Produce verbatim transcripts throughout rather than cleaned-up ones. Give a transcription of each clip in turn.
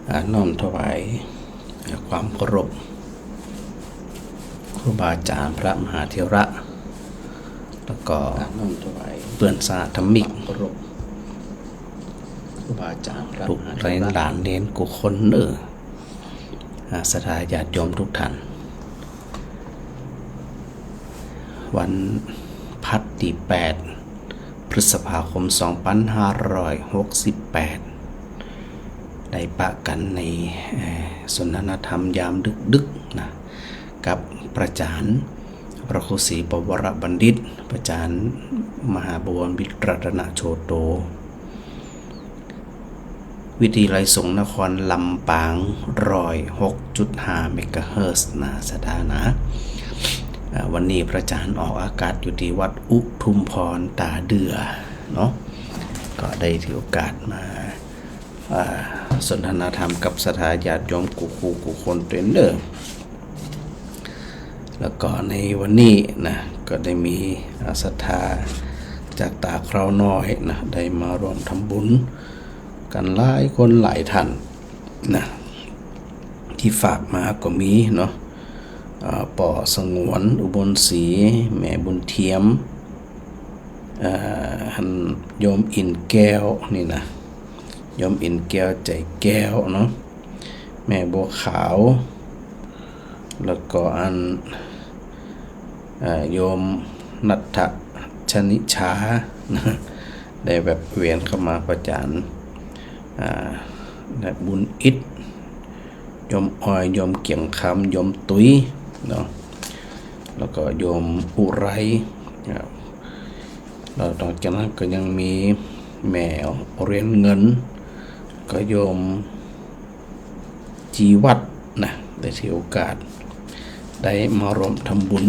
อ่า น้อมถวาย อ่า ความเคารพ ครูบาอาจ๋ารย์พระมหาเถระ แล้วก็ อ่า น้อมถวาย เปื้อนสหธรรมิก ความเคารพ ครูบาอาจ๋ารย์พระมหาเถระ ลูกหลานเหลนกู๋คนเน่อ อ่า ศรัทธาญาติโยมทุกท่าน วันพฤหัสตี้แปด พฤษภาคม สองปันห้าร้อยหกสิบแปด ได้ปะกั๋นใน เอ่อ สนทนาธรรมยามดึกๆ นะ กับพระอาจ๋ารย์ พระครูศรีปวรบัณฑิต พระอาจ๋ารย์มหาบวรวิทย์รัตนโชโต วิทยาลัยสงฆ์นครลำปาง ร้อยหกจุดห้าเมกะเฮิรตซ์นะ ศรัทธานะ อ่า วันนี้พระอาจ๋ารย์ออกอากาศอยู่ตี้วัดอุทุมพรต๋าเดื่อเนาะ ก็ได้ถือโอกาสมา อ่า สนทนาธรรมกับศรัทธาญาติโยมกู้ๆ กู้คนตวยเน่อ แล้วก็ในวันนี้นะ ก็ได้มี อ่า ศรัทธาจากต๋าคราวน้อยนะ ได้มาร่วมทำบุญกั๋นหลายคนหลายท่านนะ ตี้ฝากมาก็มีเนาะ อ่า ป้อสงวน อุบลศรี แม่บุญเทียม อ่า หั้นโยมอินแก้วนี่นะ โยมอินแก้ว ใจแก้วเนาะ แม่บัวขาว แล้วก็อัน เอ่อ โยมณัฐชนิชา ได้แวะเวียนเข้ามา พระอาจ๋ารย์ อ่า และบุญอิต โยมออย โยมเกียงคำ โยมตุ้ยเนาะ แล้วก็โยมอุไร อ่า แล้วนอกจากนั้นก็ยังมีแม่เรียนเงิน ก็โยมจีวัฒน์นะ ได้ถือโอกาสได้มาร่วมทำบุญ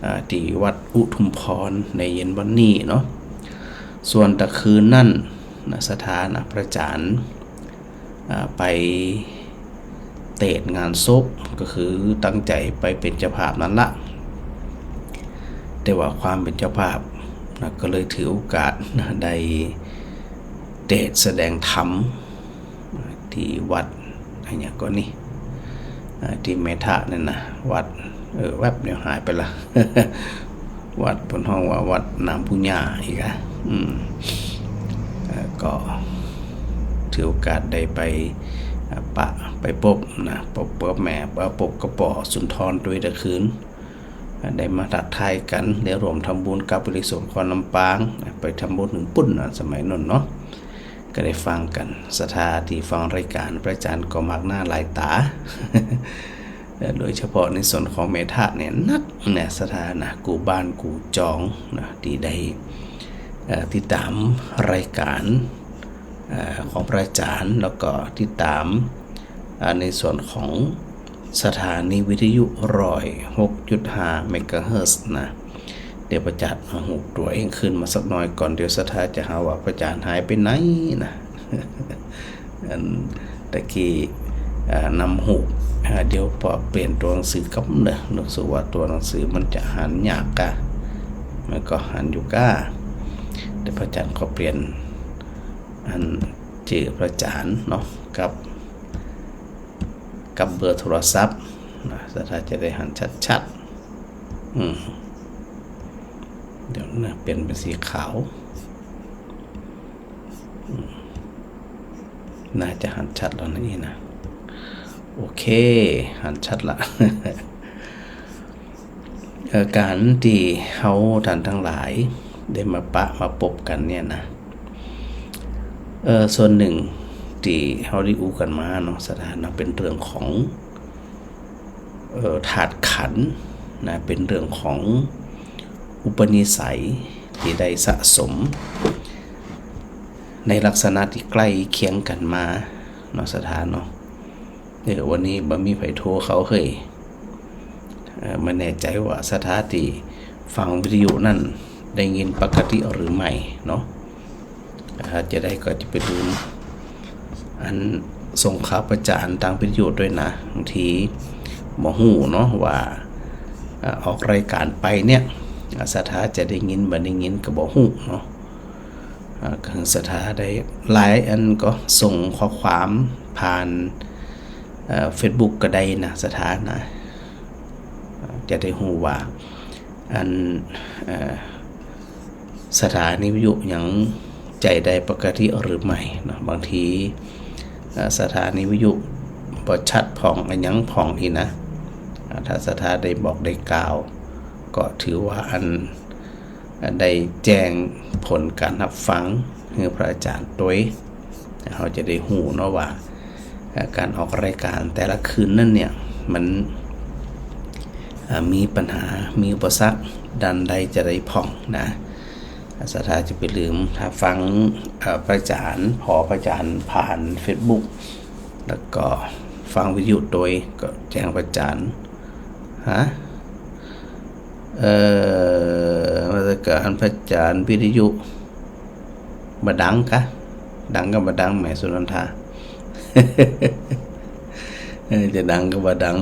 อ่า ตี้วัดอุทุมพรในเย็นวันนี้เนาะ ส่วนตะคืนนั้นนะ ศรัทธานะ พระอาจ๋ารย์ อ่า ไปเตศงานศพ ก็คือตั้งใจ๋ไปเป๋นเจ้าภาพนั่นละ แต่ว่าความเป๋นเจ้าภาพนะ ก็เลยถือโอกาสนะ ได้เตศน์แสดงธรรม ตี้วัดอะหยังก่อนี่ อ่า ตี้แม่ทะเนี่ยนะ วัด เออ แวบเดียวหายไปละ วัดเปิ้นฮ้องว่าวัดน้ำพุญาอีกอะ อืม เอ่อ ก็ถือโอกาสได้ไป อ่า ปะ ไปปบนะ ปบกับแม่ ปะ ปบกับป้อสุนทรตวยตะคืน อ่า ได้มาทักทายกั๋น ได้ร่วมทำบุญกับวิทยาลัยสงฆ์นครลำปาง อ่า ไปทำบุญเถิงปู๊นนะ สมัยนั้นเนาะ ก็ได้ฟังกั๋น ศรัทธาตี้ฟังรายก๋านพระอาจ๋ารย์ก็มากหน้าหลายต๋า เอ่อ โดยเฉพาะในส่วนของแม่ทะเนี่ยนักนะ ศรัทธานะ กู้บ้านกู้จองนะ ตี้ได้ เอ่อ ติดต๋ามรายก๋าน เอ่อ ของพระอาจ๋ารย์ แล้วก็ติดต๋าม อ่า ในส่วนของสถานีวิทยุ ร้อยหกจุดห้าเมกะเฮิรตซ์นะ เดี๋ยวพระอาจ๋ารย์เอาฮูปตวยขึ้นมาสักหน่อยก่อน เดี๋ยวศรัทธาจะหาว่าพระอาจ๋ารย์หายไปไหนนะ อันตะกี้ อ่า นำฮูป อ่า เดี๋ยวปอเปลี่ยนตั๋วหนังสือก่ำเน่อ รู้สึกว่าตั๋วหนังสือมันจะหันยากก้า มันก็หันอยู่ก้า เดี๋ยวพระอาจ๋ารย์ขอเปลี่ยน อันจื้อพระอาจ๋ารย์เนาะ กับ กับเบอร์โทรศัพท์นะ ศรัทธาจะได้หันชัดๆ อืม เดี๋ยวนะ เปลี่ยนเป๋นสีขาว อืม น่าจะหันชัดแล้วนะนี่นะ โอเค หันชัดละ เอ่อ ก๋านตี้เฮาท่านตังหลายได้มาปะมาปบกั๋นเนี่ยนะ เอ่อ ส่วนนึ่งตี้เฮาได้อู้กั๋นมาเนาะ ศรัทธานะ เป๋นเรื่องของ เอ่อ ธาตุขันธ์นะ เป๋นเรื่องของอุปนิสัยตี้ได้สะสม ในลักษณะตี้ใก้เคียงกั๋นมาเนาะ ศรัทธาเนาะ เออ วันนี้บ่มีใผโทรเข้าเฮ้ย เอ่อ บ่แน่ใจ๋ว่าศรัทธาตี้ฟังวิทยุนั้นได้ยินปกติหรือไม่เนาะ ศรัทธาจะได้ก็จะไปดูอันส่งข่าวประจานตางวิทยุตวยนะ บางทีบ่ฮู้เนาะว่า เอ่อ ออกรายก๋านไปเนี่ย อ่า ศรัทธาจะได้ยินบ่ได้ยินก็บ่ฮู้เนาะ อ่า ก็ศรัทธาได้หลายอันก็ส่งข้อความ ผ่าน เอ่อ เฟซบุ๊กก็ได้นะ ศรัทธานะ จะได้ฮู้ว่า อัน เอ่อ สถานีวิทยุยังใจ๊ได้ปกติหรือไม่เนาะ บางที เอ่อ สถานีวิทยุบ่ชัดพ่อง อะหยังพ่องอี้นะ อ่า ถ้าศรัทธาได้บอกได้กล่าว ก็ถือว่าอัน ได้แจ้งผลการฮับฟังหื้อพระอาจารย์ตวย เฮาจะได้ฮู้เนาะว่า เอ่อ การออกรายการแต่ละคืนนั้นเนี่ย มัน เอ่อ มีปัญหา มีอุปสรรคด้านใดจะได้พ่องนะ ศรัทธาจะไปลืม ถ้าฟัง เอ่อ พระอาจารย์ ผ่อพระอาจารย์ผ่านเฟซบุ๊ก แล้วก็ฟังวิทยุตวย ก็แจ้งพระอาจารย์ ฮะ เอ่อ มาตรการพระอาจารย์วิทยุ บ่ดังกะ ดังกะบ่ดัง แม่สุนันทา เออ จะดังกะบ่ดัง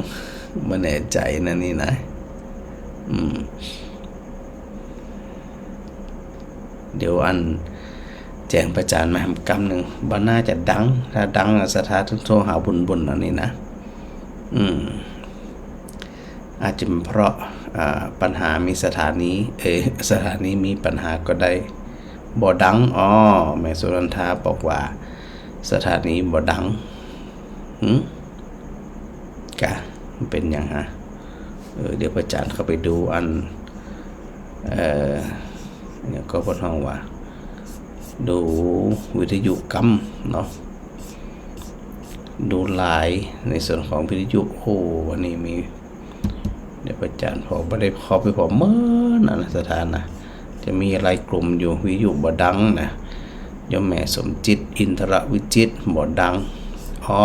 บ่แน่ใจ๋นะนี่นะ อืม เดี๋ยวอันแจ้งพระอาจารย์มาแหมกำนึ่ง บ่น่าจะดัง ถ้าดังน่ะศรัทธาต้องโทรหาบุญบุญอันนี้นะ อืม อาจจะเป็นเพราะ อ่า ปัญหามีสถานี เอ่อ สถานีมีปัญหาก็ได้ บ่ดัง อ๋อ แม่สุนันทาบอกว่าสถานีบ่ดัง หึ กะ มันเป็นหยังฮะ เออ เดี๋ยวพระอาจารย์เข้าไปดูอัน เอ่อ เนี่ยก็เปิ้นฮ้องว่า ดูวิทยุกำเนาะ ดูไลน์ในส่วนของวิทยุ โอ้ วันนี้มี เดี๋ยวพระอาจารย์ผ่อ บ่ได้เข้าไปผ่อเมินนะ ศรัทธานะ จะมีหลายกลุ่มอยู่ วิทยุบ่ดังนะ โยมแม่สมจิต อินทรวิจิตร บ่ดัง อ้อ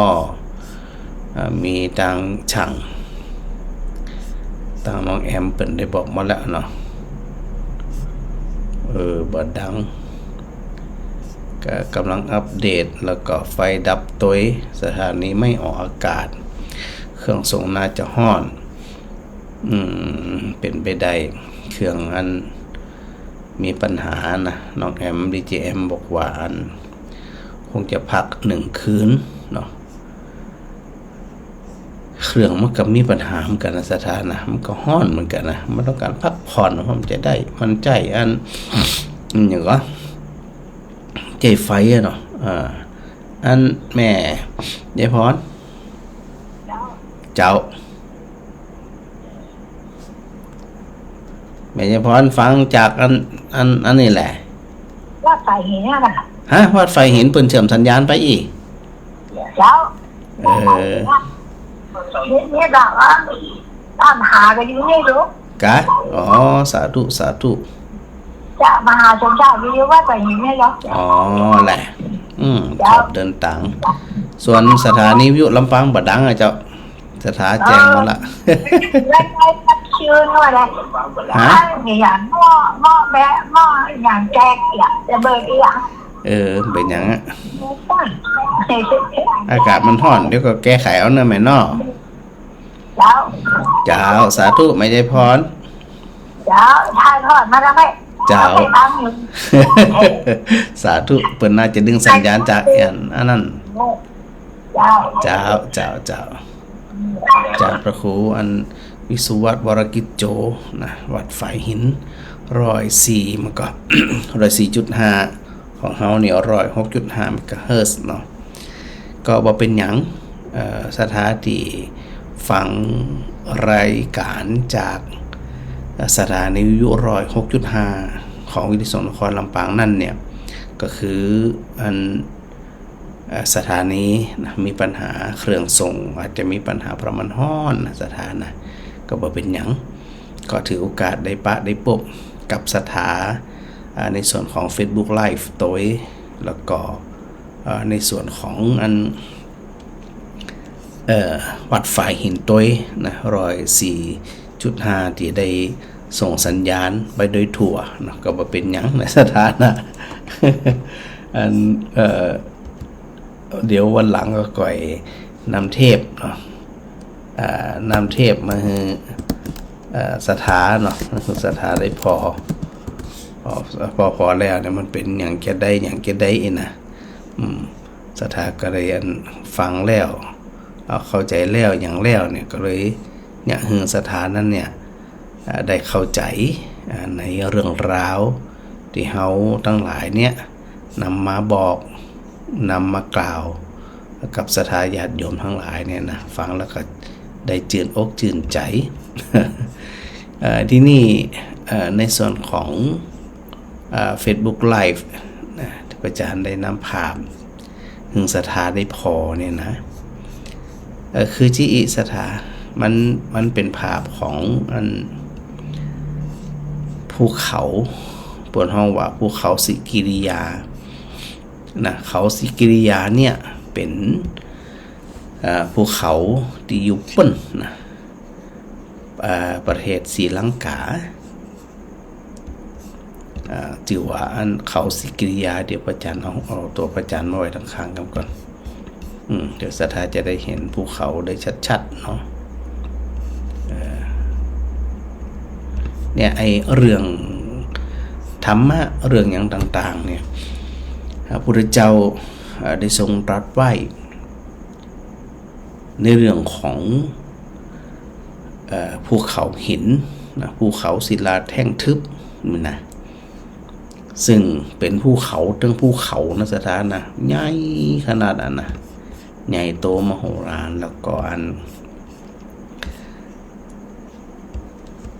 อ่า มีตางช่าง ตางน้องแอมเปิ้นได้บอกมาแล้วเนาะ เออ บ่ดัง ก็กำลังอัปเดต แล้วก็ไฟดับตวย สถานีไม่ออกอากาศ เครื่องส่งน่าจะฮ้อน อืม เป็นไปได้ เครื่องอันมีปัญหานะ น้องแอม ดีเจแอมบอกว่าอัน คงจะพักหนึ่งคืนเนาะ เครื่องมันก็มีปัญหาเหมือนกันนะ ศรัทธานะ มันก็ฮ้อนเหมือนกันนะ มันต้องการพักผ่อน มันจะได้ มันใจ๊อัน อืม หยังก็ ใจ๊ไฟอะเนาะ อ่า อันแม่ยายพร เจ้า เจ้า แม่ยายพรฟังจากอัน อัน อันนี้แหละ วัดไฟหินเนี่ยนะ ฮะ วัดไฟหินเปิ้นเชื่อมสัญญาณไปอี้ เจ้า เออ นี่ นี่บอกว่าตามหากันอยู่นี่ลูก กะ อ๋อ สาธุ สาธุ เจ้า มหาชนชาติวิทยุวัดไฟหินเนี่ยเจ้า อ๋อ แหละ อืม เจ้า ชอบเดินตาง ส่วนสถานีวิทยุลำปางบ่ดังอะเจ้า ศรัทธาแจ้งมาละ เออ แล้วใช้ชื่อว่าอะไร ฮะ อย่างหม้อ หม้อแบะ หม้ออย่างแจกเนี่ย จะเบิกอีกอย่าง เออ เป็นหยังอะ อากาศมันฮ้อน เดี๋ยวก็แก้ไขเอาเนาะแม่เนาะ เจ้า เจ้า สาธุ แม่ยายพร เจ้า ถ่ายทอดมาแล้วไหม เจ้า เอาไปฟังอยู่ สาธุ เปิ้นน่าจะดึงสัญญาณจากอัน อันนั้น เจ้า เจ้า เจ้า เจ้า จากพระครูอันวิศวัตร วรกิจโจ นะ วัดไฟหิน ร้อยสี่ มันก็ ร้อยสี่จุดห้า ของเฮานี่ ร้อยหกจุดห้า เมกะเฮิรตซ์เนาะ ก็บ่เป็นหยัง เอ่อ ศรัทธาตี้ฟังรายการจาก เอ่อ สถานีวิทยุ ร้อยหกจุดห้า ของวิทยุส่งนครลำปางนั่นเนี่ย ก็คืออัน เอ่อ สถานีนะ มีปัญหาเครื่องส่ง อาจจะมีปัญหาเพราะมันฮ้อนนะ ศรัทธานะ ก็บ่เป็นหยัง ก็ถือโอกาสได้ปะได้ปบกับศรัทธา อ่า ในส่วนของเฟซบุ๊กไลฟ์ตวย แล้วก็ อ่า ในส่วนของอัน เอ่อ วัดไฟหินตวยนะ ร้อยสี่จุดห้า ตี้ได้ส่งสัญญาณไปโดยทั่วนะ ก็บ่เป็นหยังนะ ศรัทธานะ อัน เอ่อ เดี๋ยววันหลังก็ก่อยนำเทปเนาะ อ่า นำเทปมาหื้อ เอ่อ ศรัทธาเนาะ ศรัทธาได้ผ่อ ผ่อ ผ่อ ผ่อแล้วเนี่ยมันเป็นหยังจะใด หยังจะใดอี้นะ อืม ศรัทธาก็ได้อันฟังแล้ว เอาเข้าใจ๋แล้ว หยังแล้วเนี่ย ก็เลยอยากหื้อศรัทธานั้นเนี่ย อ่า ได้เข้าใจ๋ อ่า ในเรื่องราวตี้เฮาตังหลายเนี่ยนำมาบอก นำมากล่าวกับศรัทธาญาติโยมตังหลายเนี่ยนะ ฟังแล้วก็ได้จื้นอกจื้นใจ๋ เอ่อ ทีนี้ เอ่อ ในส่วนของ อ่า Facebook Live นะ ตี้พระอาจ๋ารย์ได้นำภาพหื้อศรัทธาได้ผ่อเนี่ยนะ เอ่อ คือจิอิศรัทธา มัน มันเป๋นภาพของอัน ภูเขา เปิ้นฮ้องว่าภูเขาสิกิริยา นะ เขาสิกิริยาเนี่ยเป๋น เอ่อ ภูเขาตี้อยู่เปิ้นนะ เอ่อ ประเทศศรีลังกา อ่า จื้อว่าอันเขาสิกิริยา เดี๋ยวพระอาจ๋ารย์เอา เอาตั๋วพระอาจ๋ารย์มาไว้ตังข้างกั๋นก่อน อืม เดี๋ยวศรัทธาจะได้หันภูเขาได้ชัดๆ เนาะ เอ่อ เนี่ย ไอ้เรื่องธรรมะ เรื่องหยังต่างๆ เนี่ย พระพุทธเจ้า เอ่อ ได้ทรงตรัสไว้ ในเรื่องของ เอ่อ ภูเขาหินนะ ภูเขาศิลาแท่งทึบนี่นะ ซึ่งเป๋นภูเขาตึงภูเขานะศรัทธานะ ใหญ่ขนาดนั้นนะ ใหญ่โตมโหฬาร แล้วก็อัน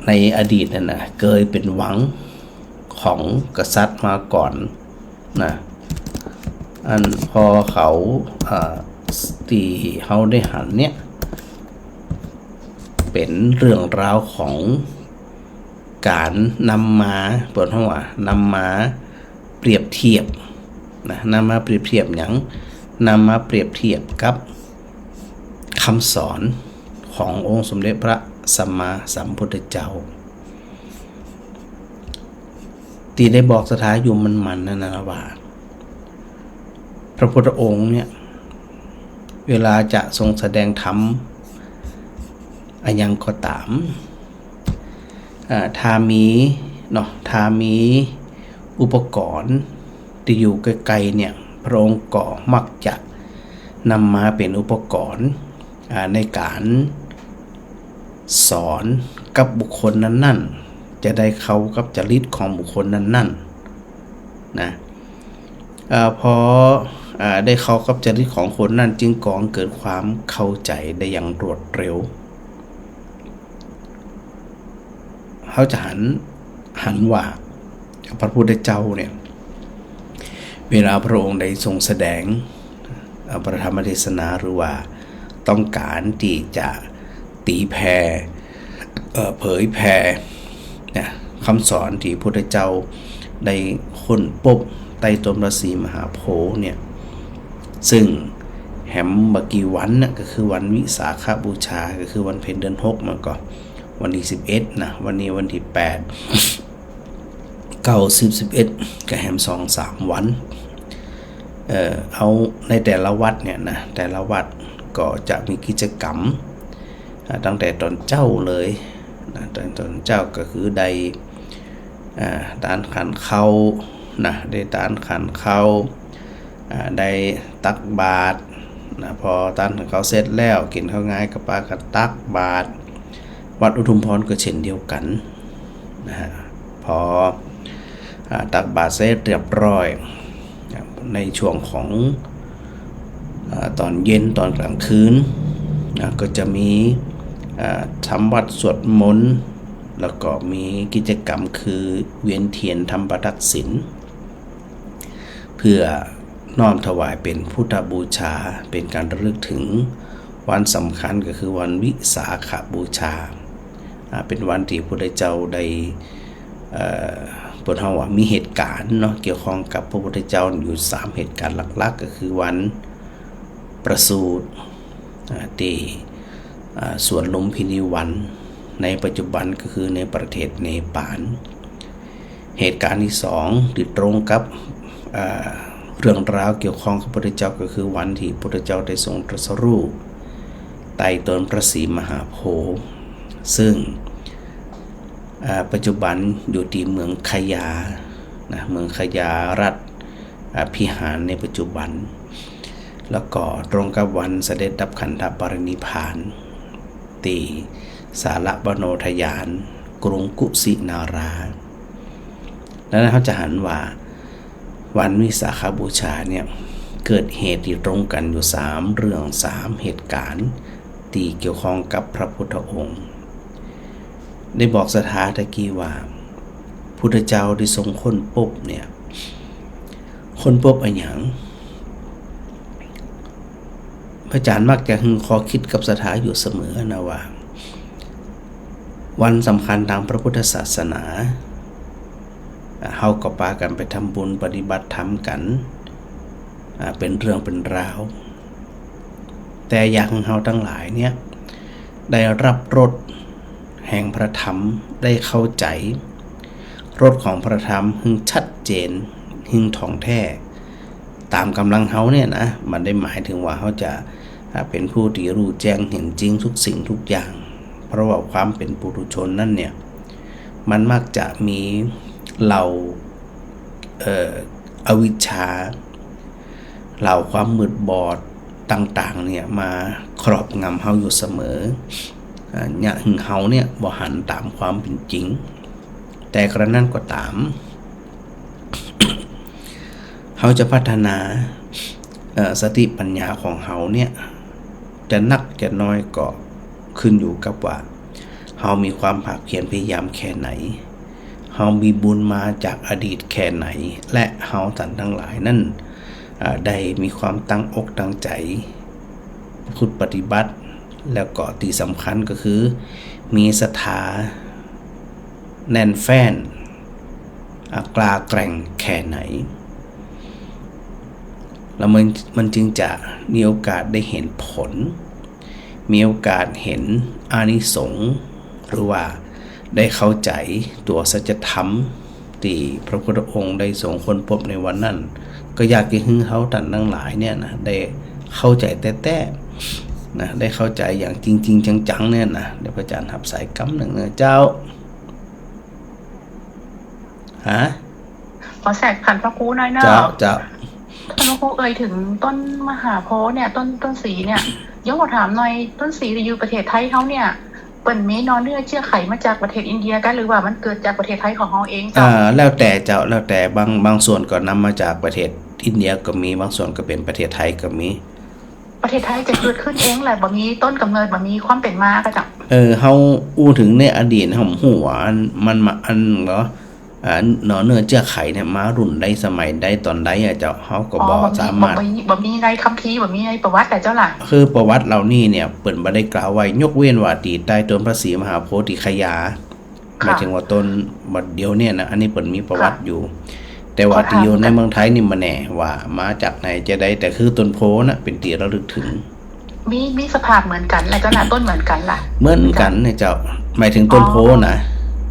ในอดีตนั่นนะ เกยเป๋นวังของกษัตริย์มาก่อน นะ อันผ่อเขา อ่า ตี้เฮาได้หันเนี่ย เป๋นเรื่องราวของก๋านนำมา เปิ้นฮ้องว่านำมาเปรียบเทียบนะ นำมาเปรียบเทียบหยัง นำมาเปรียบเทียบกับกำสอนขององค์สมเด็จพระสัมมาสัมพุทธเจ้า ตี้ได้บอกศรัทธาอยู่หมั่นๆ นั่นนะว่า พระพุทธองค์เนี่ย เวลาจะทรงแสดงธรรมอะหยังก็ต๋าม อ่า ถ้ามีเนาะ ถ้ามีอุปกรณ์ตี้อยู่ใก้ๆ เนี่ย พระองค์ก็มักจะนำมาเป๋นอุปกรณ์ อ่า ในก๋านสอนกับบุคคลนั้นๆ จะได้เข้ากับจริตของบุคคลนั้นๆ นะ เอ่อ พอ อ่า ได้เข้ากับจริตของคนนั้น จึงก่อให้เกิดความเข้าใจ๋ได้อย่างรวดเร็ว เฮาจะหัน หันว่าพระพุทธเจ้าเนี่ย เวลาพระองค์ได้ทรงแสดง เอ่อ พระธรรมเทศนา หรือว่าต้องก๋านตี้จะตีแผ่ เอ่อ เผยแผ่ นะ กำสอนตี้พุทธเจ้าได้ค้นพบใต้ต้นพระศรีมหาโพธิ์เนี่ย ซึ่งแหมบ่กี่วันน่ะ ก็คือวันวิสาขบูชา ก็คือวันเพ็ญเดือนหก มันก็วันตี้สิบเอ็ดนะ วันนี้วันตี้แปด เก้า สิบ สิบเอ็ด ก็แหมสองสามวัน เอ่อ เอาในแต่ละวัดเนี่ยนะ แต่ละวัดก็จะมีกิจกรรม อ่า ตั้งแต่ต๋อนเจ๊าเลยนะ ต๋อน ต๋อนเจ๊าก็คือได้ อ่า ตานขันข้าวนะ ได้ตานขันข้าว อ่า ได้ตักบาตรนะ พอตานขันข้าวเสร็จแล้ว กิ๋นข้าวงายก็ปากั๋นตักบาตร วัดอุทุมพรก็เช่นเดียวกั๋นนะฮะ พอ อ่า ตักบาตรเสร็จเรียบร้อย ในช่วงของ อ่า ต๋อนเย็นต๋อนกลางคืนนะ ก็จะมี อ่า ทำวัตรสวดมนต์ แล้วก็มีกิจกรรมคือเวียนเทียนทำปาฐกสิณ เพื่อน้อมถวายเป๋นพุทธบูชา เป๋นก๋านระลึกเถิงวันสำคัญก็คือวันวิสาขบูชา อ่า เป๋นวันตี้พระพุทธเจ้าได้ เอ่อ เปิ้นฮ้องว่ามีเหตุก๋ารณ์เนาะ เกี่ยวข้องกับพระพุทธเจ้าอยู่สามเหตุก๋ารณ์หลักๆ ก็คือวันประสูติ อ่า ตี้ อ่า สวนลุมพินีวัน ในปัจจุบันก็คือในประเทศเนปาล เหตุก๋ารณ์ตี้สองตี้ตรงกับ อ่า เรื่องราวเกี่ยวข้องกับพระพุทธเจ้า ก็คือวันตี้พระพุทธเจ้าได้ทรงตรัสรู้ใต้ต้นพระศรีมหาโพธิ์ ซึ่ง อ่า ปัจจุบันอยู่ตี้เมืองขยานะ เมืองขยารัฐ อ่า พิหารในปัจจุบัน แล้วก็ตรงกับวันเสด็จดับขันธปรินิพพาน ตี้สารวโนทยาน กรุงกุสินารา ดังนั้นเฮาจะหันว่าวันวิสาขบูชาเนี่ย เกิดเหตุตี้ตรงกั๋นอยู่สามเรื่อง สามเหตุก๋ารณ์ ตี้เกี่ยวข้องกับพระพุทธองค์ ได้บอกศรัทธาตะกี้ว่า พุทธเจ้าตี้ทรงค้นพบเนี่ย ค้นพบอะหยัง พระอาจารย์มักจะหื้อข้อคิดกับศรัทธาอยู่เสมอนะว่า วันสำคัญตางพระพุทธศาสนา อ่า เฮาก็ปากั๋นไปทำบุญปฏิบัติธรรมกั๋น อ่า เป๋นเรื่องเป๋นราว แต่อยากหื้อเฮาตังหลายเนี่ย ได้รับรสแห่งพระธรรม ได้เข้าใจ๋รสของพระธรรมหื้อชัดเจน หื้อถ่องแท้ ต๋ามก๋ำลังเฮาเนี่ยนะ บ่ได้หมายเถิงว่าเฮาจะ อ่า เป๋นผู้ตี้ฮู้แจ้งเห็นจริงทุกสิ่งทุกอย่าง เพราะว่าความเป๋นปุถุชนนั้นเนี่ย มันมักจะมีเหล่า เอ่อ อวิชชา เหล่าความมืดบอดต่างๆ เนี่ย มาครอบงำเฮาอยู่เสมอ อ่า เยียะหื้อเฮาเนี่ยบ่หันต๋ามความเป๋นจริง แต่กระนั้นก็ต๋าม เฮาจะพัฒนา เอ่อ สติปัญญาของเฮาเนี่ย จะนักจะน้อยก็ขึ้นอยู่กับว่า เฮามีความภาคเพียรพยายามแค่ไหน เฮามีบุญมาจากอดีตแค่ไหน และเฮาต้านตังหลายนั้น อ่า ได้มีความตั้งอกตั้งใจ๋ประพฤติปฏิบัติ แล้วก็ตี้สำคัญก็คือ มีศรัทธาแน่นแฟ้น อ่า กล้าแกร่งแค่ไหน แล้วมัน มันจึงจะมีโอกาสได้เห็นผล มีโอกาสเห็นอานิสงส์ หรือว่าได้เข้าใจ๋ตั๋วสัจธรรม ตี้พระพุทธองค์ได้ทรงค้นพบในวันนั้น ก็อยากจะหื้อเฮาต้านตังหลายเนี่ยนะ ได้เข้าใจ๋แต๊ๆ นะ ได้เข้าใจ๋อย่างจริงๆ จังๆ เนี่ยนะ เดี๋ยวพระอาจารย์ฮับสายกำนึ่งนะเจ้า ฮะ ขอแทรกผ่านพระครูหน่อยเนาะ เจ้า เจ้า ท่านพระครูเอ่ยเถิงต้นมหาโพธิ์เนี่ย ต้น ต้นสีเนี่ย เดี๋ยวขอถามหน่อย ต้นสีตี้อยู่ประเทศไทยเฮาเนี่ย เปิ้นมีหน่อเนื้อเจื้อไขมาจากประเทศอินเดียกั๋น หรือว่ามันเกิดจากประเทศไทยของเฮาเองเจ้า อ่า แล้วแต่เจ้า แล้วแต่ บาง บางส่วนก็นำมาจากประเทศอินเดียก็มี บางส่วนก็เป๋นประเทศไทยก็มี ประเทศไทยจะเกิดขึ้นเองแหละ บ่มีต้นกำเนิด บ่มีความเป๋นมาก่อเจ้า เออ เฮาอู้เถิงในอดีต เฮาบ่ฮู้ว่าอัน มันมา อันเหรอ อ่า หน่อเนื้อเจื้อไขเนี่ย มารุ่นใด สมัยใด ต๋อนใดอะเจ้า เฮาก็ อ๋อ บ่ บ่มี สามารถ บ่มี บ่มีในคัมภีร์ บ่มีในประวัติอะเจ้าล่ะ คือประวัติเหล่านี้เนี่ย เปิ้นบ่ได้กล่าวไว้ ยกเว้นว่าตี้ใต้ต้นพระศรีมหาโพธิคยา ค่ะ หมายถึงว่าต้นบัดเดี๋ยวเนี่ยนะ อันนี้เปิ้นมีประวัติ ค่ะ อยู่ แต่ว่า ขอถาม ตี้อยู่ในเมืองไทยนี่บ่แน่ว่ามาจากไหนจะใด แต่คือต้นโพธิ์น่ะ เป๋นตี้ระลึกเถิง มี มีสภาพเหมือนกั๋นแหละเจ้าล่ะ ต้นเหมือนกั๋นล่ะ เหมือนกั๋นเนี่ยเจ้า หมายถึงต้นโพธิ์นะ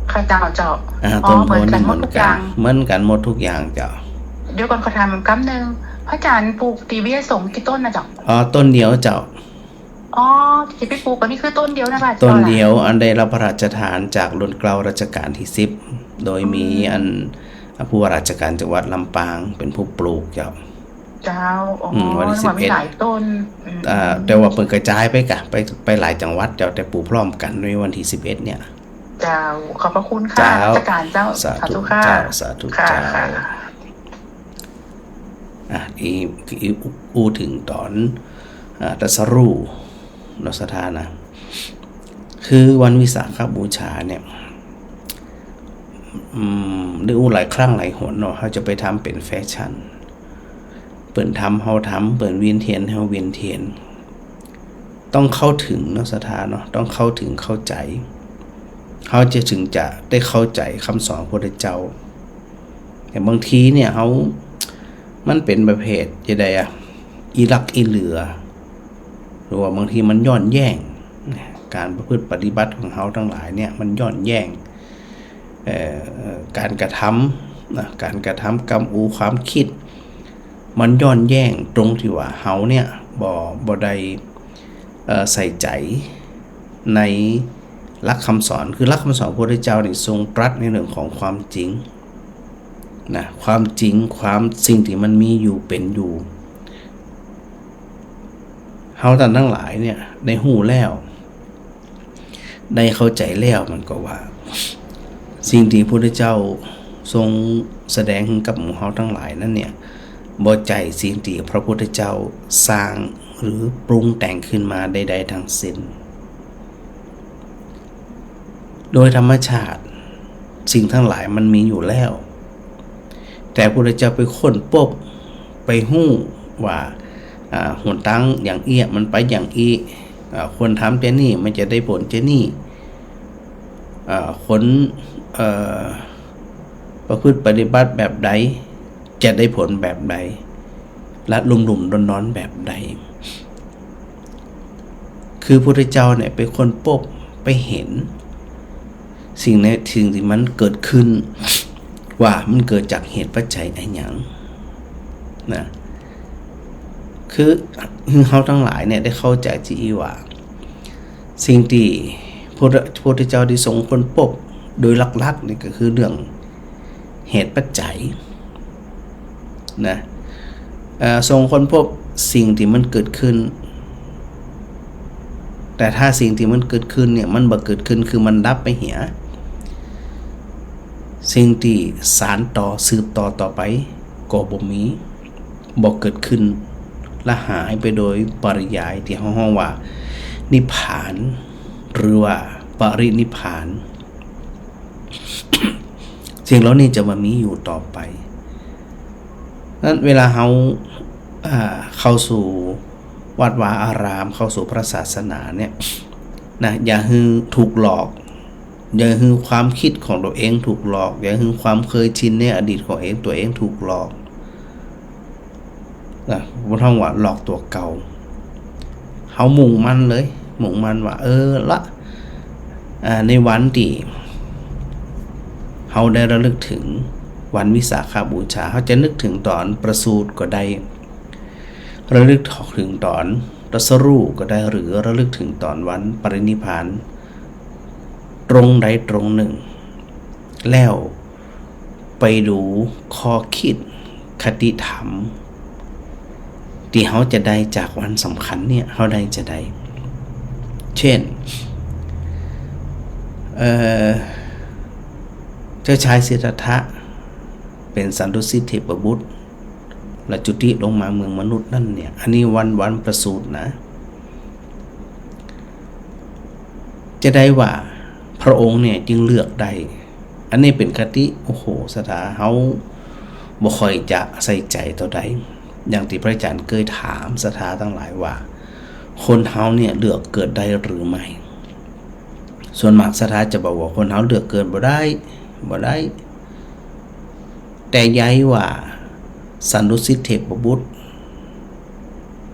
อ๋อ ค่ะเจ้า เจ้า อ่า อ๋อ ต้นโพธิ์นี่เหมือนกั๋น เหมือนกั๋นหมดทุกอย่าง เหมือนกั๋นหมดทุกอย่างเจ้า เดี๋ยวก่อนขอถามกำนึ่ง พระอาจารย์ปลูกตี้เวียสงฆ์กี่ต้นนะเจ้า อ๋อ ต้นเดียวเจ้า อ๋อ ตี้ไปปลูกอันนี้คือต้นเดียวนะพระอาจารย์ ต้นเดียว อันได้รับพระราชทานจากรุ่นเกล้ารัชกาลตี้สิบ โดยมี อืม อัน ผู้ว่าราชการจังหวัดลำปางเป๋นผู้ปลูกเจ้า เจ้า อ๋อ อืม วันตี้ นึกว่ามี สิบเอ็ด หลายต้น อืม อ่า แต่ว่าเปิ้นกระจายไปก่ะ ไป ไปหลายจังหวัดเจ้า แต่ปลูกพร้อมกั๋นในวันตี้ สิบเอ็ด เนี่ย เจ้า ขอบพระคุณค่ะ เจ้า รัชกาลเจ้า สาธุ สาธุค่ะ เจ้า สาธุ ค่ะ เจ้า ค่ะ อ่ะ อี อี อู้เถิงต๋อน อ่า ตรัสรู้เนาะศรัทธานะ คือวันวิสาขบูชาเนี่ย อืม ได้อู้หลายครั้งหลายหนเนาะ เฮาจะไปทำเป๋นแฟชั่น เปิ้นทำเฮาทำ เปิ้นเวียนเตียนเฮาเวียนเตียน ต้องเข้าเถิงเนาะศรัทธาเนาะ ต้องเข้าเถิงเข้าใจ๋ เฮาจะเถิงจะได้เข้าใจ๋กำสอนพระพุทธเจ้า แต่บางทีเนี่ยเฮา มันเป๋นประเภทจะใดอะ อิลักอิเหลือ หรือว่าบางทีมันย้อนแย้ง ก๋านประพฤติปฏิบัติของเฮาตังหลายเนี่ยมันย้อนแย้ง เอ่อ ก๋านกระทำนะ ก๋านกระทำกำอู้ความกึ๊ด มันย้อนแย้งตรงตี้ว่าเฮาเนี่ยบ่ บ่ได้ เอ่อ ใส่ใจ๋ในหลักกำสอน คือหลักกำสอนพระพุทธเจ้านี่ทรงตรัสในเรื่องของความจริงนะ ความจริง ความสิ่งตี้มันมีอยู่เป๋นอยู่ เฮาต้านตังหลายเนี่ยได้ฮู้แล้ว ได้เข้าใจ๋แล้ว มันก็ว่า สิ่งตี้พระพุทธเจ้าทรงแสดงหื้อกับหมู่เฮาตังหลายนั้นเนี่ย บ่ใจ้สิ่งตี้พระพุทธเจ้าสร้างหรือปรุงแต่งขึ้นมาใดๆ ตังสิ้น โดยธรรมชาติสิ่งตังหลายมันมีอยู่แล้ว แต่พระพุทธเจ้าไปค้นปบ ไปฮู้ว่า อ่า หนตางอย่างอี้มันไปอย่างอี้ อ่า ควรทำเจ้านี้มันจะได้ผลเจ้านี้ อ่า ควร เอ่อ ประพฤติปฏิบัติแบบใด จะได้ผลแบบใด และลุ่มๆ ดอนๆ แบบใด คือพระพุทธเจ้าเนี่ยไปค้นปบ ไปเห็น สิ่งใน สิ่งตี้มันเกิดขึ้น ว่ามันเกิดจากเหตุปัจจัยอะหยังนะ คือ คือเฮาตังหลายเนี่ยได้เข้าใจ๋ตี้อี้ว่า สิ่งตี้พระพุทธ พระพุทธเจ้าได้ทรงค้นปบโดยหลักๆ นี่ก็คือเรื่องเหตุปัจจัยนะ เอ่อ ทรงค้นปบสิ่งตี้มันเกิดขึ้น แต่ถ้าสิ่งตี้มันเกิดขึ้นเนี่ย มันบ่เกิดขึ้น คือมันดับไปเหีย สิ่งตี้สานต่อ สืบต่อต่อไป ก็บ่มี บ่เกิดขึ้น และหายไปโดยปริยาย ตี้เฮาฮ้องว่านิพพาน หรือว่าปรินิพพาน สิ่งเหล่านี้จะบ่มีอยู่ต่อไป นั้นเวลาเฮา อ่า เข้าสู่วัดวาอาราม เข้าสู่พระศาสนาเนี่ยนะ อย่าหื้อถูกหลอก อย่าหื้อความกึ๊ดของตั๋วเองถูกหลอก อย่าหื้อความเกยชินในอดีตของเอง ตั๋วเองถูกหลอกนะ บ่ต้องว่าหลอกตั๋วเก่า เฮามุ่งมั่นเลย มุ่งมั่นว่า เออละ อ่า ในวันตี้เฮาได้ระลึกเถิงวันวิสาขบูชา เฮาจะนึกเถิงต๋อนประสูติก็ได้ ระลึกเถิงต๋อนตรัสรู้ก็ได้ หรือระลึกเถิงต๋อนวันปรินิพพาน ตรงใดตรงนึ่ง แล้วไปดูข้อกึ๊ดคติธรรม ตี้เฮาจะได้จากวันสำคัญเนี่ย เฮาได้จาใด เช่น เอ่อ เจ้าชายสิทธัตถะ เป๋นสันตุสิทธิเทพบุตร และจุติลงมาเมืองมนุษย์นั้นเนี่ย อันนี้วัน วันประสูตินะ จะได้ว่าพระองค์เนี่ยจึงเลือกได้ อันนี้เป๋นคติ โอ้โห ศรัทธาเฮาบ่ค่อยจะใส่ใจ๋เต้าใด อย่างตี้พระอาจ๋ารย์เกยถามศรัทธาตังหลายว่า คนเฮาเนี่ยเลือกเกิดได้หรือไม่ ส่วนมากศรัทธาจะบอกว่าคนเฮาเลือกเกิดบ่ได้ บ่ได้ แต่ใยว่าสันตุสิทธิเทพบุตร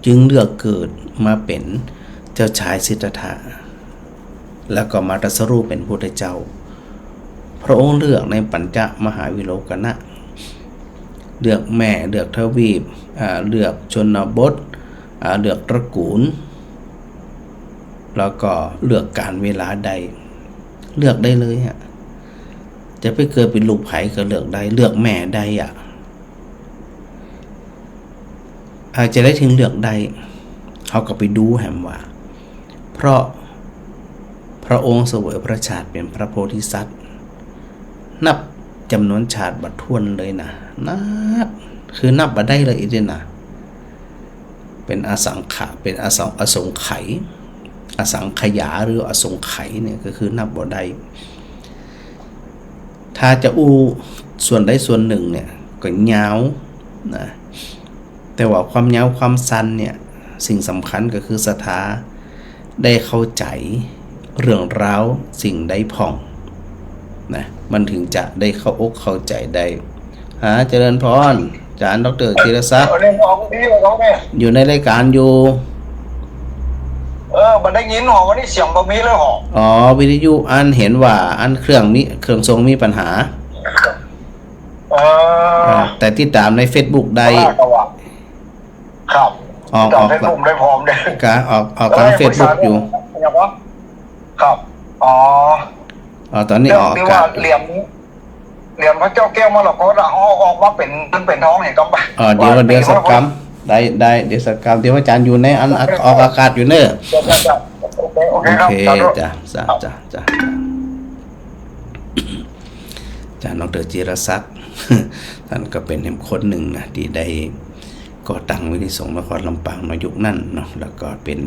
จึงเลือกเกิดมาเป๋นเจ้าชายสิทธัตถะ แล้วก็มาตรัสรู้เป๋นพุทธเจ้า พระองค์เลือกในปัญจมหาวิโลกนะ เลือกแม่ เลือกทวีป อ่า เลือกชนบท อ่า เลือกตระกูล แล้วก็เลือกกาลเวลาได้ เลือกได้เลยฮะ จะไปเกิดเป๋นลูกใผก็เลือกได้ เลือกแม่ได้อะ อาจจะได้ถึงเลือกได้ เฮาก็ไปดูแหมว่า เพราะพระองค์เสวยพระชาติเป๋นพระโพธิสัตว์ นับจ๋ำนวนชาติบ่ถ้วนเลยนะ นับ คือนับบ่ได้เลยอีกด้วยนะ เป๋นอสังขะ เป๋นอสง อสงไขย อสังขยาหรืออสงไขยเนี่ยก็คือนับบ่ได้ ถ้าจะอู้ส่วนใดส่วนนึ่งเนี่ยก็ยาวนะ แต่ว่าความยาวความสั้นเนี่ย สิ่งสำคัญก็คือศรัทธาได้เข้าใจ๋เรื่องราวสิ่งใดพ่องนะ มันถึงจะได้เข้าอกเข้าใจ๋ได้ อ่า เจริญพร อาจ๋ารย์ด็อกเตอร์ธีรศักดิ์ เออ เนี่ย เอาดีกว่าเขาเนี่ย อยู่ในรายการอยู่ เออ บ่ได้ยินหรอ วันนี้เสียงบ่มีเลยหรอ อ๋อ วิทยุอันเห็นว่าอันเครื่องมี เครื่องส่งมีปัญหา เออ อ่า แต่ติดต๋ามในเฟซบุ๊กได้ ว่าก็ว่า ครับ ออก ติดต๋าม ออก ในกลุ่มได้พร้อมเด้อ กะ ออก ออกตาง เออ เฟซบุ๊กอยู่ ยังวะ ครับ อ๋อ อ๋อ ต๋อนนี้ เรื่อง ออก ตี้ อา ว่าเหรียญ เหรียญพระเจ้าแก้วมรกตอะ เอาออกมาเป๋นเงินเป๋นทองเนี่ย กำบ่า อ๋อ เดี๋ยว ว่า เดี๋ยวสักกำ ได้ ได้ เดี๋ยวสักกำ เดี๋ยวอาจ๋ารย์อยู่ในอันออกอากาศอยู่เน่อ จ้ะ จ้ะ จ้ะ โอเค โอเค โอเค ครับ สาธุ จ้ะ จ้ะ จ้ะ จ้ะ อาจ๋ารย์ดอกเตอร์จิรศักดิ์ ต้านก็เป๋นแหมคนนึ่งนะ ตี้ได้ก่อตั้งวิทยุสงฆ์นครลำปางในยุคนั้นเนาะ แล้วก็เป๋น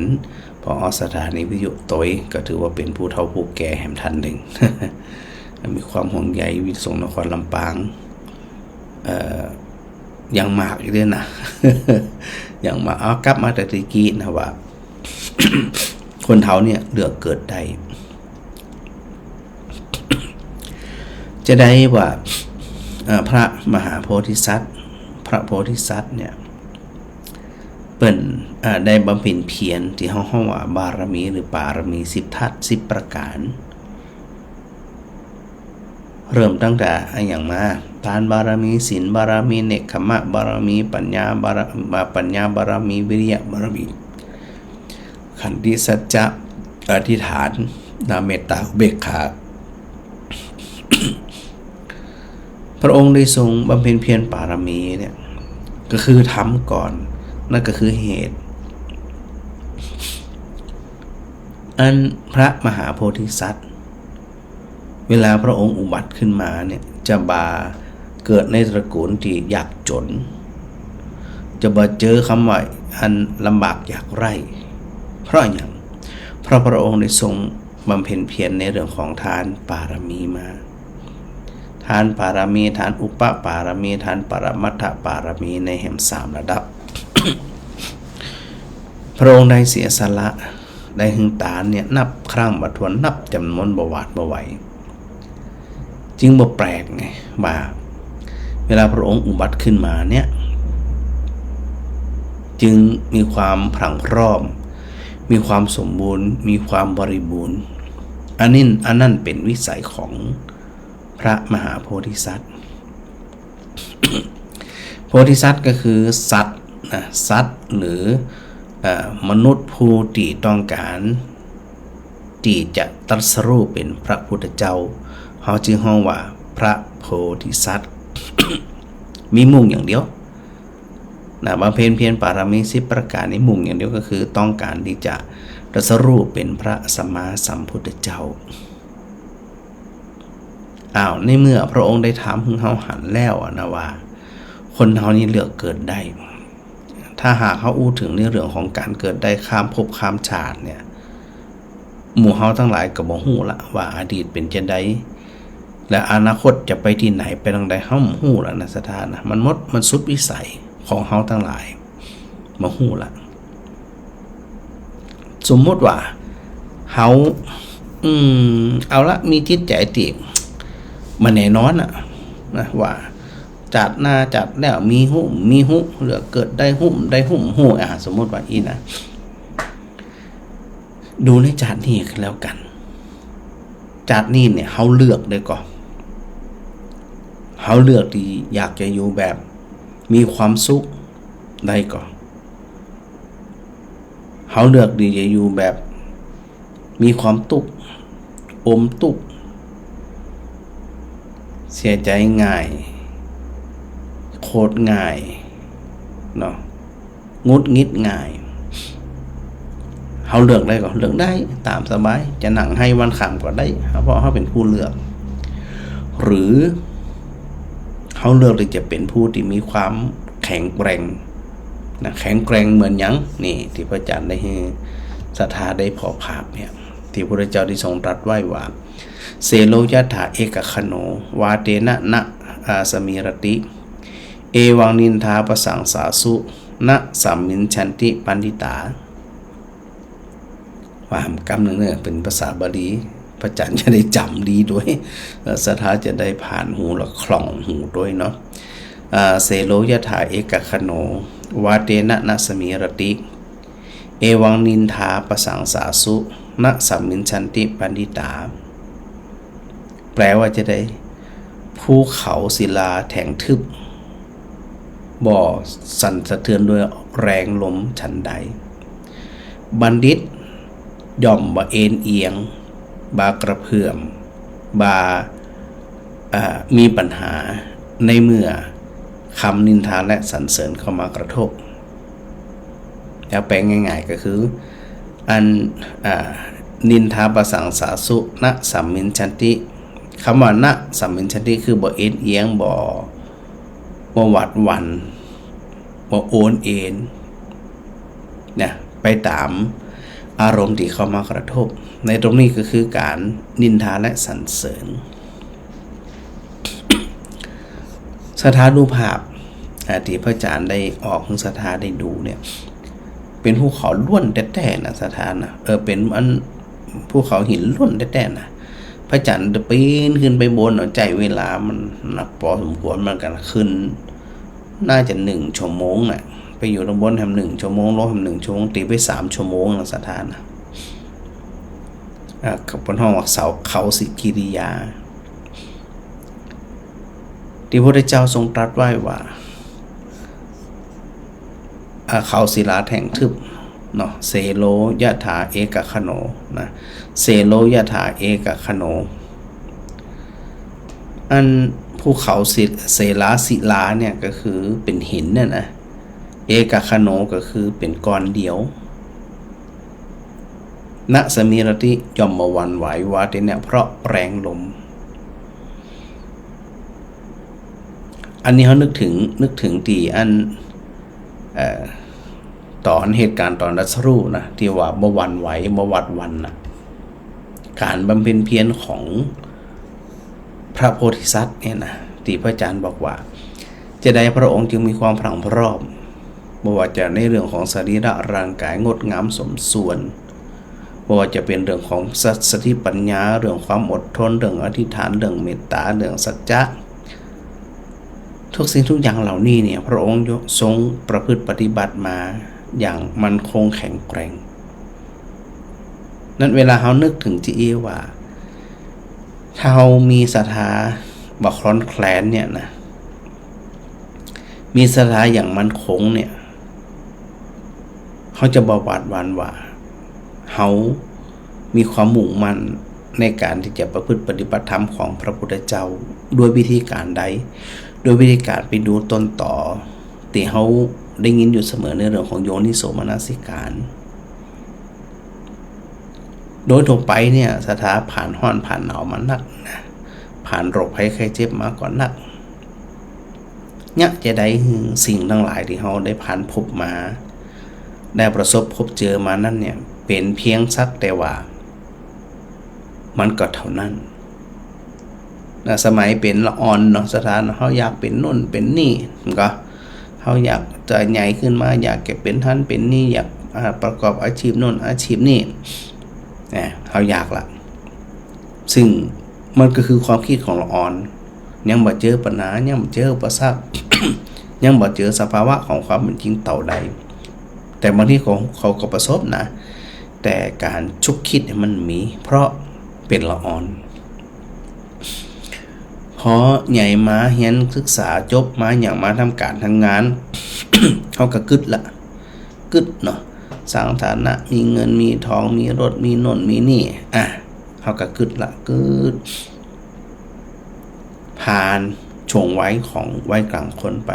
ผอ.สถานีวิทยุตวย ก็ถือว่าเป๋นผู้เฒ่าผู้แก่แหมต้านนึ่ง มีความห่วงใยวิทยุสงฆ์นครลำปาง เอ่อ อย่างมากอยู่เด้อนะ อย่างมาก เอา กลับมาแต่ตะกี้นะว่า คนเฮาเนี่ยเลือกเกิดได้ จะได้ว่า เอ่อ พระมหาโพธิสัตว์ พระโพธิสัตว์เนี่ย เปิ้น เอ่อ ได้บำเพ็ญเพียรตี้เฮาฮ้องว่าบารมีหรือปารมีสิบธาตุสิบประก๋าน เริ่มตั้งแต่อะหยังมา ทานบารมี ศีลบารมี เนกขัมมะบารมี ปัญญาบาร อ่า ปัญญาบารมี วิริยะบารมี ขันติ สัจจะ อธิษฐาน เมตตา อุเบกขา พระองค์ได้ทรงบำเพ็ญเพียรปารมีเนี่ย ก็คือธรรมก่อน นั่นก็คือเหตุ อันพระมหาโพธิสัตว์ เวลาพระองค์อุบัติขึ้นมาเนี่ย จะบ่าเกิดในตระกูลตี้ยากจ๋น จะบ่าเจอกำว่าอันลำบากยากไร้ เพราะหยัง เพราะพระองค์ได้ทรงบำเพ็ญเพียรในเรื่องของทานปารมีมา ทานปารมี ทานอุปปารมี ทานปรมัตถปารมี ในแหมสามระดับ พระองค์ได้เสียสละ ได้หื้อตานเนี่ยนับครั้งบ่ถ้วน นับจ๋ำนวนบ่หวาดบ่ไหว จึงบ่แปลกไงว่า เวลาพระองค์อุบัติขึ้นมาเนี่ย จึงมีความพรั่งพร้อม มีความสมบูรณ์ มีความบริบูรณ์ อันนี้ อันนั้นเป๋นวิสัยของพระมหาโพธิสัตว์ โพธิสัตว์ก็คือสัตว์นะ สัตว์หรือ เอ่อ มนุษย์ผู้ตี้ต้องก๋าน ตี้จะตรัสรู้เป๋นพระพุทธเจ้า เฮาจึงฮ้องว่าพระโพธิสัตว์ มีมุ่งอย่างเดียวนะ บำเพ็ญเพียรปารมีสิบประก๋านนี้ มุ่งอย่างเดียวก็คือต้องก๋านตี้จะตรัสรู้เป๋นพระสัมมาสัมพุทธเจ้า อ้าว ในเมื่อพระองค์ได้ทำหื้อเฮาหันแล้วอะนะว่า คนเฮานี่เลือกเกิดได้ ถ้าหากเฮาอู้เถิงในเรื่องของก๋านเกิดได้ข้ามภพข้ามชาติเนี่ย หมู่เฮาตังหลายก็บ่ฮู้ละว่าอดีตเป๋นจาใด และอนาคตจะไปตี้ไหน ไปตางใด เฮาบ่ฮู้ละนะ ศรัทธานะ มันหมด มันสุดวิสัยของเฮาตังหลาย บ่ฮู้ละ สมมุติว่าเฮา อืม เอาละ มีจิตใจ๋ตี้บ่แน่นอนอะนะ ว่าจาติหน้าจาติแล้วมีฮู้ มีฮู้ เลือกเกิดได้ฮู้ ได้ฮู้ ฮู้ อ่า สมมุติว่าอี้นะ ดูในจาตินี้ก็แล้วกั๋น จาตินี้เนี่ย เฮาเลือกได้ก่อ เฮาเลือกตี้อยากจะอยู่แบบมีความสุขได้ก่อ เฮาเลือกตี้จะอยู่แบบมีความตุ๊กข์ อมตุ๊กข์ เสียใจ๋ง่าย โขดง่าย เนาะ หงุดหงิดง่าย เฮาเลือกได้ก่อ เลือกได้ต๋ามสบาย จะนั่งไห้วันค่ำก็ได้ เพราะเฮาเป๋นผู้เลือก หรือเฮาเลือกตี้จะเป๋นผู้ตี้มีความแข็งแกร่งนะ แข็งแกร่งเหมือนหยัง นี่ตี้พระอาจ๋ารย์ได้หื้อศรัทธาได้ผ่อภาพเนี่ย ตี้พระพุทธเจ้าได้ทรงตรัสไว้ว่า เสโลยัตถาเอกคโณ วาเตนะนะ อา สมีรติ เอวังนินทาปสังสาสุ นะสัมมิญชันติปัณฑิตา ว่าหำกำเน่อ เป๋นภาษาบาลี พระอาจ๋ารย์จะได้จ๋ำดีตวย เอ่อ ศรัทธาจะได้ผ่านหูและคล่องหูตวยเนาะ อ่า เสโลยัตถาเอกคโณ วาเตนะนะสมีรติ เอวังนินทาปสังสาสุ นะสัมมิญชันติปัณฑิตา แปลว่าจาใด ภูเขาศิลาแถ่งทึบ บ่สั่นสะเทือนด้วยแรงลมฉันใด บัณฑิตย่อมบ่เอนเอียง บ่กระเพื่อม บ่ เอ่อ มีปัญหา ในเมื่อคำนินทาและสรรเสริญเข้ามากระทบ แล้วแปลง่ายๆ ก็คือ อัน อ่า นินทาปสังสาสุ นะสัมมิญชันติ กำว่า นะสัมมิญชันติ คือบ่เอนเอียง บ่ บ่หวาดหวั่น บ่โอนเอน นะ ไปต๋ามอารมณ์ตี้เข้ามากระทบ ในตรงนี้ก็คือก๋านนินทาและสรรเสริญ ศรัทธาดูภาพ อ่า ตี้พระอาจ๋ารย์ได้ออกหื้อศรัทธาได้ดูเนี่ย เป๋นภูเขาล้วนแต๊ๆ นะ ศรัทธานะ เออ เป๋นอันภูเขาหินล้วนแต๊ๆ นะ พระอาจ๋ารย์จะปี๋นขึ้นไปบนเนาะ ใจ๊เวลามันนักปอสมควรเหมือนกั๋น ขึ้น น่าจะหนึ่งชั่วโมงน่ะ ไปอยู่ตางบนแหมหนึ่งชั่วโมง ลงแหมหนึ่งชั่วโมง ตี๋ไปสามชั่วโมงนะ ศรัทธานะ อ่า เขาเปิ้นฮ้องว่าเสา เขาสิกิริยา ตี้พระพุทธเจ้าทรงตรัสไว้ว่า อ่า เขาศิลาแท่งทึบเนาะ เสโลยะถาเอกคโณ นะ เสโลยะถาเอกคโณ อันภูเขาศิ เสลาศิลาเนี่ยก็คือเป๋นหินเนี่ยนะ เอกคโณก็คือเป๋นก้อนเดียว นะสะมิรติ ย่อมบ่หวั่นไหว ว่าเต้นเนี่ย เพราะแรงลม อันนี้เฮานึกเถิง นึกเถิงตี้อัน เอ่อ ต๋อนเหตุก๋ารณ์ต๋อนตรัสรู้นะ ตี้ว่าบ่หวั่นไหว บ่หวาดหวั่นนะ ก๋านบำเพ็ญเพียรของพระโพธิสัตว์เนี่ยนะ ตี้พระอาจ๋ารย์บอกว่า จะใดพระองค์จึงมีความพรั่งพร้อม บ่ว่าจะในเรื่องของสรีระร่างก๋ายงดงามสมส่วน บ่ว่าจะเป๋นเรื่องของส- สติปัญญา เรื่องความอดทน เรื่องอธิษฐาน เรื่องเมตตา เรื่องสัจจะ ทุกสิ่งทุกอย่างเหล่านี้เนี่ย พระองค์ทรงประพฤติปฏิบัติมาอย่างมั่นคงแข็งแกร่ง นั้นเวลาเฮานึกเถิงจะอี้ว่า ถ้าเฮามีศรัทธาบ่คลอนแคลนเนี่ยนะ มีศรัทธาอย่างมั่นคงเนี่ย เฮาจะบ่หวาดหวั่นว่า เฮามีความมุ่งมั่นในก๋านตี้จะประพฤติปฏิบัติธรรมของพระพุทธเจ้า ด้วยวิธีก๋านใด ด้วยวิธีก๋านไปดูต้นตอ ตี้เฮาได้ยินอยู่เสมอในเรื่องของโยนิโสมนสิการ โดยทั่วไปเนี่ย ศรัทธาผ่านฮ้อนผ่านหนาวมานักนะ ผ่านโรคภัยไข้เจ็บมาก็นัก เยียะจะใดหื้อสิ่งตังหลายตี้เฮาได้ผ่านพบมา ได้ประสบพบเจอมานั้นเนี่ย เป๋นเพียงสักแต่ว่า มันก็เท่านั้นนะ สมัยเป๋นละอ่อนเนาะ ศรัทธาเนาะ เฮาอยากเป๋นโน่นเป๋นนี่ มันก็ เฮาอยากจะใหญ่ขึ้นมา อยากจะเป๋นหั้นเป๋นนี่ อยาก อ่า ประกอบอาชีพโน่นอาชีพนี่ นะ เฮาอยากละ ซึ่งมันก็คือความกึ๊ดของละอ่อน ยังบ่เจอปัญหา ยังบ่เจออุปสรรค ยังบ่เจอสภาวะของความเป๋นจริงเต้าใด แต่บางทีเขา เขาก็ประสบนะ แต่ก๋านชุกคิดเนี่ยมันมี เพราะเป๋นละอ่อน พอใหญ่มาเฮียนศึกษาจบมาหยังมาทำก๋านทำงาน เฮาก็กึ๊ดละ กึ๊ดเนาะ สร้างฐานะ มีเงินมีทอง มีรถ มีโน่นมีนี่ อ่ะ เฮาก็กึ๊ดละ กึ๊ด ผ่านช่วงวัยของวัยกลางคนไป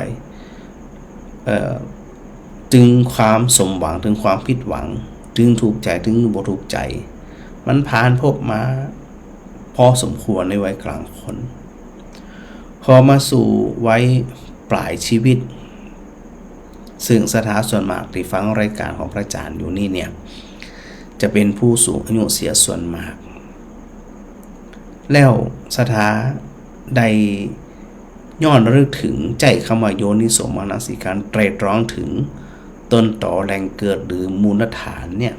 เอ่อ เถิงความสมหวัง เถิงความผิดหวัง เถิงถูกใจ๋ เถิงบ่ถูกใจ๋ มันผ่านพบมาพอสมควรในวัยกลางคน พอมาสู่วัยปลายชีวิต ซึ่งศรัทธาส่วนมากตี้ฟังรายก๋านของพระอาจ๋ารย์อยู่นี่เนี่ย จะเป๋นผู้สูงอายุเสียส่วนมาก แล้วศรัทธาได้ย้อนระลึกเถิง ใจ๊กำว่าโยนิโสมนสิการ ไตร่ตรองเถิงต้นตอแหล่งเกิดหรือมูลฐานเนี่ย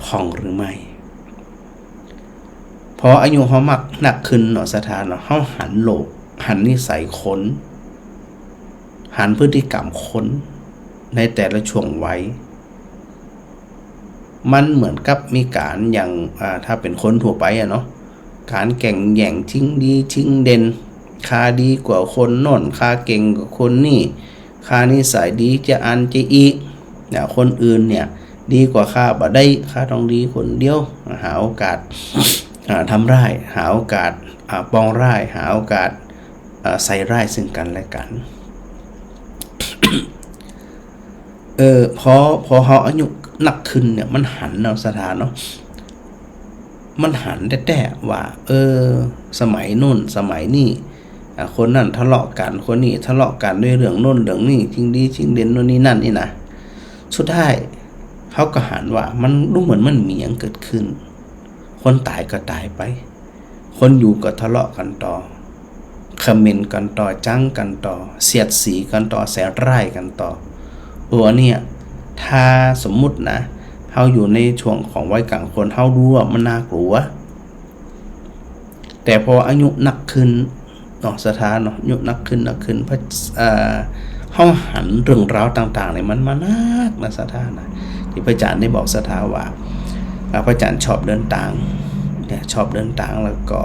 พ่องหรือไม่ พออายุเฮามักนักขึ้นเนาะ ศรัทธาเนาะ เฮาหันโลก หันนิสัยคน หันพฤติกรรมคนในแต่ละช่วงวัย มันเหมือนกับมีก๋านอย่าง อ่า ถ้าเป๋นคนทั่วไปอะเนาะ ก๋านแก่งแย่ง ชิงดี ชิงเด่น ข้าดีกว่าคนโน่น ข้าเก่งกว่าคนนี่ ข้านิสัยดีจะอั้นจะอี้ เนี่ย คนอื่นเนี่ย ดีกว่าข้าบ่ได้ ข้าต้องดีคนเดียว หาโอกาส อ่า ทำร้าย หาโอกาส อ่า ปองร้าย หาโอกาส อ่า ใส่ร้ายซึ่งกันและกัน เออ พอ พอเฮาอายุนักขึ้นเนี่ย มันหันเนาะ ศรัทธาเนาะ มันหันแต๊ๆ ว่า เออ สมัยโน้น สมัยนี้ อ่ะ คนนั้นทะเลาะกั๋น คนนี้ทะเลาะกั๋นด้วยเรื่องโน้นเรื่องนี้ ชิงดีชิงเด่นโน้นนี่นั่นนี่นะ สุดท้าย เฮาก็หันว่า มันดูเหมือนมันมีหยังเกิดขึ้น คนต๋ายก็ต๋ายไป คนอยู่ก็ทะเลาะกั๋นต่อ เขม่นกั๋นต่อ จังกั๋นต่อ เสียดสีกั๋นต่อ ใส่ร้ายกั๋นต่อ โอ้ อันเนี้ย ถ้าสมมุตินะ เฮาอยู่ในช่วงของวัยกลางคน เฮาดูว่ามันน่ากลัว แต่พออายุนักขึ้นเนาะ ศรัทธาเนาะ อายุนักขึ้น นักขึ้น พระ เอ่อ เฮาหันเรื่องราวต่างๆ เนี่ย มันมานักนะ ศรัทธานะ ตี้พระอาจ๋ารย์ได้บอกศรัทธาว่า อ่า พระอาจ๋ารย์ชอบเดินตางเนี่ย ชอบเดินตาง แล้วก็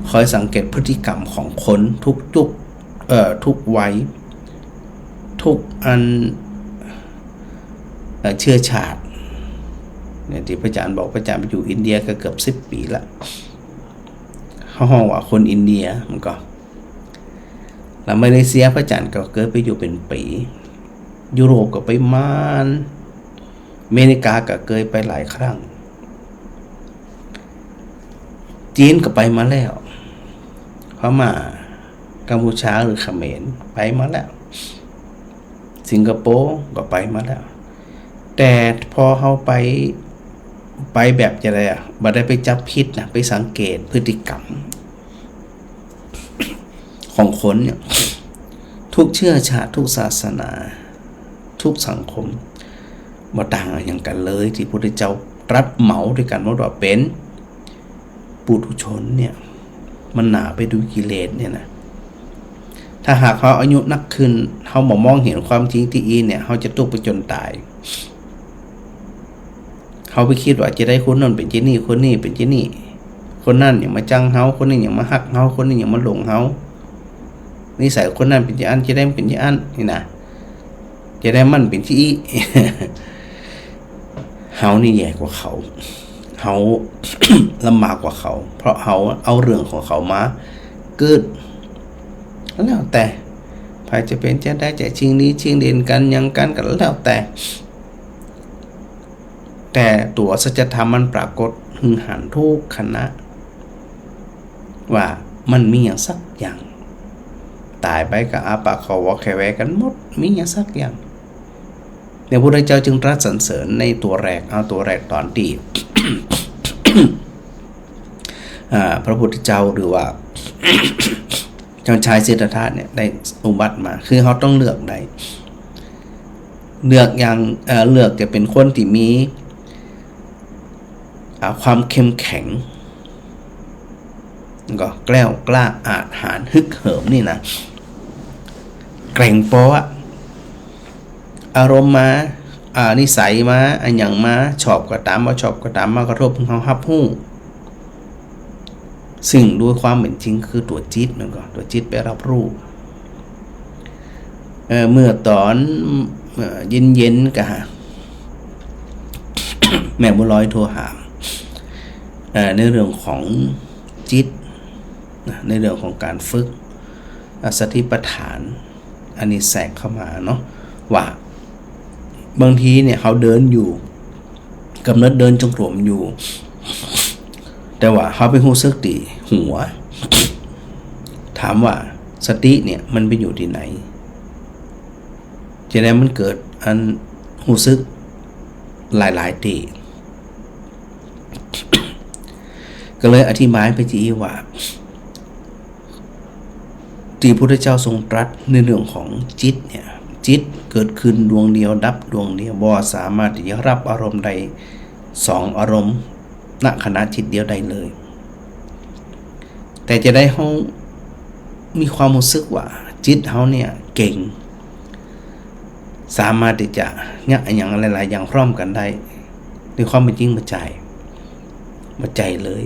คอยสังเกตพฤติกรรมของคนทุกยุค เอ่อ ทุกวัย ทุกอัน เอ่อ เชื้อชาติ เนี่ย ตี้พระอาจ๋ารย์บอก พระอาจ๋ารย์ไปอยู่อินเดียก็เกือบสิบปี๋ละ เฮาฮ้องว่าคนอินเดียมันก็ แล้วมาเลเซียพระอาจ๋ารย์ก็เกยไปอยู่เป๋นปี๋ ยุโรปก็ไปมาน อเมริกาก็เกยไปหลายครั้ง จีนก็ไปมาแล้ว พม่า กัมพูชาหรือเขมรไปมาแล้ว สิงคโปร์ก็ไปมาแล้ว แต่พอเฮาไป ไปแบบจะไดอะ บ่ได้ไปจับผิดนะ ไปสังเกตพฤติกรรมของคนเนี่ย ทุกเชื้อชาติ ทุกศาสนา ทุกสังคม บ่ต่างอะหยังกั๋นเลย ตี้พุทธเจ้าตรัสเหมาตวยกั๋นหมดว่าเป๋น ปุถุชนเนี่ย มันหนาไปด้วยกิเลสเนี่ยนะ ถ้าหากเฮาอายุนักขึ้น เฮาบ่มองเห็นความจริงตี้อี้เนี่ย เฮาจะตุ๊กข์ไปจ๋นต๋าย เฮาไปกึ๊ดว่าจะไดคนโน้นเป๋นจะอี้ คนนี้เป๋นจะอี้ คนนั้นหยังมาจังเฮา คนนี้หยังมาฮักเฮา คนนี้หยังมาหลงเฮา นิสัยคนนั้นเป๋นจะอั้น จะไดมันเป๋นจะอั้น นี่นะ จะไดมันเป๋นจะอี้ เฮานี่แย่กว่าเขา เฮา ลำบากกว่าเขา เพราะเฮาเอาเรื่องของเขามากึ๊ด แล้วแต่ ใผจะเป๋นจะได จะชิงดีชิงเด่นกั๋นหยังกั๋นก็แล้วแต่ แต่ตั๋วสัจธรรมมันปรากฏหื้อหันทุกขณะ ว่ามันมีหยังสักอย่าง ต๋ายไปก็อาปากคอวอแควกั๋นหมด มีหยังสักอย่าง เนี่ย พุทธเจ้าจึงตรัสสรรเสริญในตั๋วแรก เอาตั๋วแรกต๋อนตี้ อ่า พระพุทธเจ้าหรือว่า เจ้าชายสิทธัตถะเนี่ยได้อุบัติมา คือเฮาต้องเลือกได้ เลือกอย่าง เอ่อ เลือกจะเป๋นคนตี้มี อ่า ความเข้มแข็ง ก็แกล้วกล้าอาจหาญฮึกเหิมนี่นะ แกร่งปออะ อารมณ์มา อ่า นิสัยมา อะหยังมา ชอบก็ต๋าม บ่ชอบก็ต๋าม มากระทบเฮาฮับฮู้ ซึ่งโดยความเป๋นจริงคือตั๋วจิตมันก็ ตั๋วจิตไปฮับฮู้ เอ่อ เมื่อต๋อน เอ่อ เย็นๆ ก็หา แม่บัวลอยโทรหา เอ่อ ในเรื่องของจิตนะ ในเรื่องของก๋านฝึก อ่ะ สติปัฏฐาน อันนี้แทรกเข้ามาเนาะ ว่าบางทีเนี่ย เฮาเดินอยู่ ก๋ำเนิดเดินจงกรมอยู่ แต่ว่าเฮาไปฮู้สึกตี้หัว ถามว่าสติเนี่ยมันไปอยู่ตี้ไหน จะไดมันเกิดอันฮู้สึกหลายๆ ตี้ ก็เลยอธิบายไปตี้อี้ว่า ตี้พุทธเจ้าทรงตรัสในเรื่องของจิตเนี่ย จิตเกิดขึ้นดวงเดียว ดับดวงเดียว บ่สามารถตี้จะฮับอารมณ์ได้สองอารมณ์ ณ ขณะจิตเดียวได้เลย แต่จะไดเฮามีความฮู้สึกว่าจิตเฮาเนี่ยเก่ง สามารถตี้จะเยียะอะหยังหลายๆ อย่างพร้อมกั๋นได้ ในความเป๋นจริงบ่ใจ้ บ่ใจ้เลย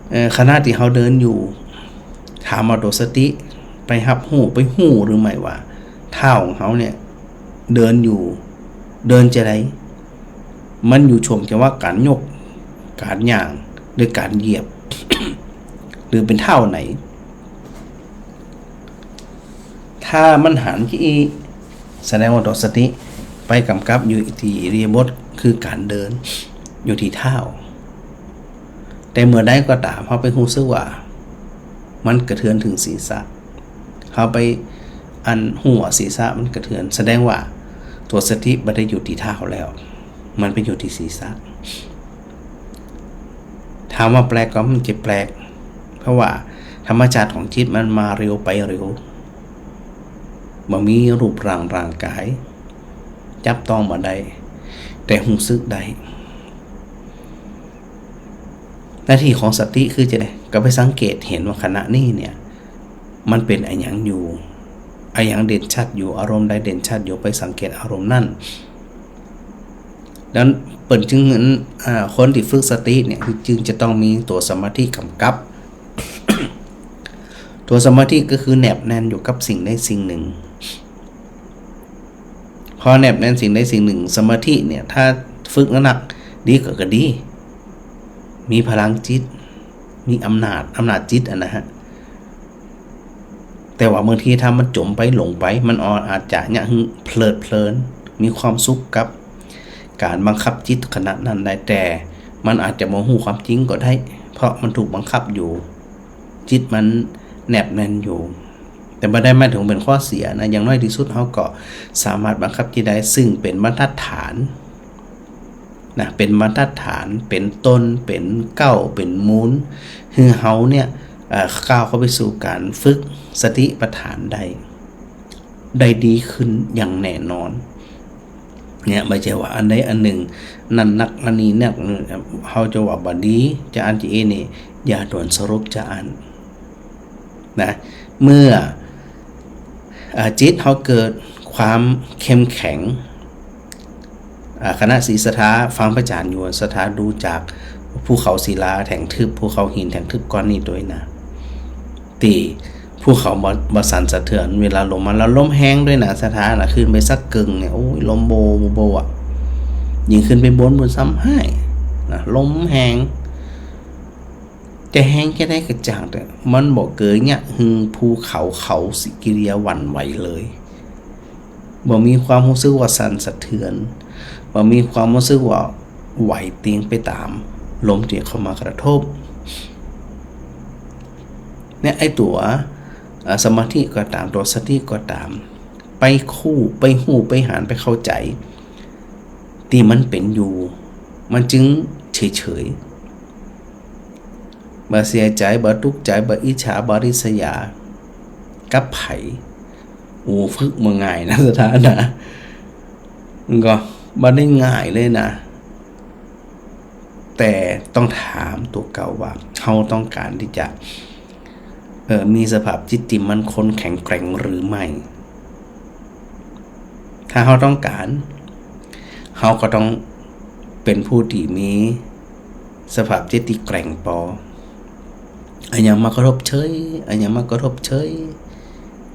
เอ่อ ขณะตี้เฮาเดินอยู่ ถามเอาตั๋วสติไปฮับฮู้ ไปฮู้หรือไม่ว่าเท้าของเฮาเนี่ยเดินอยู่ เดินจะได มันอยู่ช่วงจังหวะก๋านยก ก๋านย่าง หรือก๋านเหยียบ หรือเป๋นเท้าไหน ถ้ามันหันจะอี้ แสดงว่าตั๋วสติไปก๋ำกับอยู่ตี้อิริยาบถ คือก๋านเดิน อยู่ตี้เท้า แต่เมื่อใดก็ต๋ามเฮาไปฮู้สึกว่ามันกระเทือนเถิงศีรษะ เฮาไปอันฮู้ว่าศีรษะมันกระเทือน แสดงว่าตั๋วสติบ่ได้อยู่ตี้เท้าแล้ว มันไปอยู่ตี้ศีรษะ ถามว่าแปลกก่อ มันจะแปลก เพราะว่าธรรมชาติของจิตมันมาเร็วไปเร็ว บ่มีรูปร่างร่างก๋าย จับต้องบ่ได้ แต่ฮู้สึกได้ หน้าตี้ของสติคือจะใด ก็ไปสังเกตหันว่าขณะนี้เนี่ย มันเป๋นอะหยังอยู่ อะหยังเด่นชัดอยู่ อารมณ์ใดเด่นชัดอยู่ ไปสังเกตอารมณ์นั้น ดังนั้นเปิ้นจึง อ่า คนตี้ฝึกสติเนี่ย จึงจะต้องมีตั๋วสมาธิก๋ำกับ ตั๋วสมาธิก็คือแนบแน่นอยู่กับสิ่งใดสิ่งหนึ่ง พอแนบแน่นสิ่งใดสิ่งหนึ่ง สมาธิเนี่ย ถ้าฝึกหนักๆ ดีก็ ก็ดี มีพลังจิต มีอำนาจ อำนาจจิตอะนะฮะ แต่ว่าบางทีถ้ามันจ๋มไปหลงไป มันอาจจะเยียะหื้อเพลิดเพลิน มีความสุขกับก๋านบังคับจิตขณะนั้นได้ แต่มันอาจจะบ่ฮู้ความจริงก็ได้ เพราะมันถูกบังคับอยู่ จิตมันแนบแน่นอยู่ แต่บ่ได้หมายถึงเป๋นข้อเสียนะ อย่างน้อยตี้สุดเฮาก็สามารถบังคับจิตได้ ซึ่งเป๋นบรรทัดฐานนะ เป๋นบรรทัดฐาน เป๋นต้น เป๋นเก๊า เป๋นมูล หื้อเฮาเนี่ย เอ่อ ก้าวเข้าไปสู่ก๋านฝึกสติปัฏฐานได้ ได้ดีขึ้นอย่างแน่นอน เนี่ย บ่ใจ้ว่าอันใดอันหนึ่ง นั้นนัก อันนี้นัก เฮาจะว่าบ่ดี จะอั้นจะอี้นี่ อย่าด่วนสรุปจะอั้นนะ เมื่อ อ่า จิตเฮาเกิดความเข้มแข็ง อ่า ขณะตี้ศรัทธาฟังพระอาจารย์อยู่ ศรัทธาดูจากภูเขาศิลาแท่งทึบ ภูเขาหินแท่งทึบก้อนนี้ตวยนะ ตี้ภูเขาบ่ บ่สั่นสะเทือน เวลาลมมา แล้วลมแฮงตวยนะ ศรัทธานะ ขึ้นไปสักเกิ่งเนี่ย โอ้ย ลมโบว์ โบว์ โบว์อะ ยิ่งขึ้นไปบนปู้นซ้ำฮ้ายนะ ลมแฮง จะแฮงจะใดก็จ้างเต๊อะ มันบ่เกยเยียะหื้อภูเขา เขาสิกิริยาหวั่นไหวเลย บ่มีความฮู้สึกว่าสั่นสะเทือน บ่มีความฮู้สึกว่าไหวเตียงไปต๋ามลมตี้เข้ามากระทบ เนี่ย ไอ้ตั๋ว อ่า สมาธิก็ต๋าม ตั๋วสติก็ต๋าม ไปคู่ ไปฮู้ ไปหัน ไปเข้าใจ๋ ตี้มันเป๋นอยู่ มันจึงเฉยๆ บ่เสียใจ๋ บ่ตุ๊กใจ๋ บ่อิจฉา บ่ริษยา กับใผ โอ้ ฝึกบ่ง่ายนะ ศรัทธานะ มันก็บ่ได้ง่ายเลยนะ แต่ต้องถามตั๋วเก่าว่า เฮาต้องก๋านตี้จะ เอ่อ มีสภาพจิตตี้มั่นคงแข็งแกร่งหรือไม่ ถ้าเฮาต้องก๋าน เฮาก็ต้องเป๋นผู้ตี้มีสภาพจิตตี้แกร่งปอ อะหยังมากระทบเฉย อะหยังมากระทบเฉย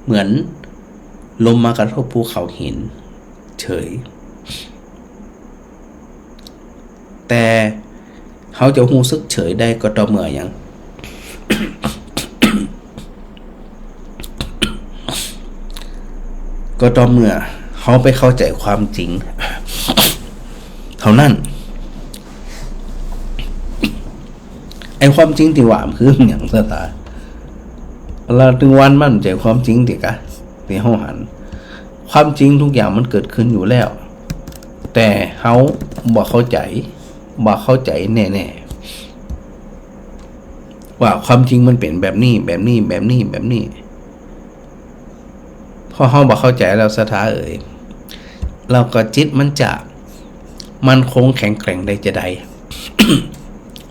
เหมือนลมมากระทบภูเขาหินเฉย แต่เฮาจะฮู้สึกเฉยได้ก็ต่อเมื่อหยัง ก็ต่อเมื่อเฮาไปเข้าใจ๋ความจริงเท่านั้น ไอ้ความจริงตี้ว่ามันคือหยัง ศรัทธา แล้วเถิงวันมันใจ้ความจริงตี้กา ตี้เฮาหัน ความจริงทุกอย่างมันเกิดขึ้นอยู่แล้ว แต่เฮาบ่เข้าใจ๋ บ่เข้าใจ๋แน่ๆ ว่าความจริงมันเป๋นแบบนี้ แบบนี้ แบบนี้ แบบนี้ พอเฮาบ่เข้าใจ๋แล้ว ศรัทธาเอ๋ย แล้วก็จิตมันจะมั่นคงแข็งแกร่งได้จาใด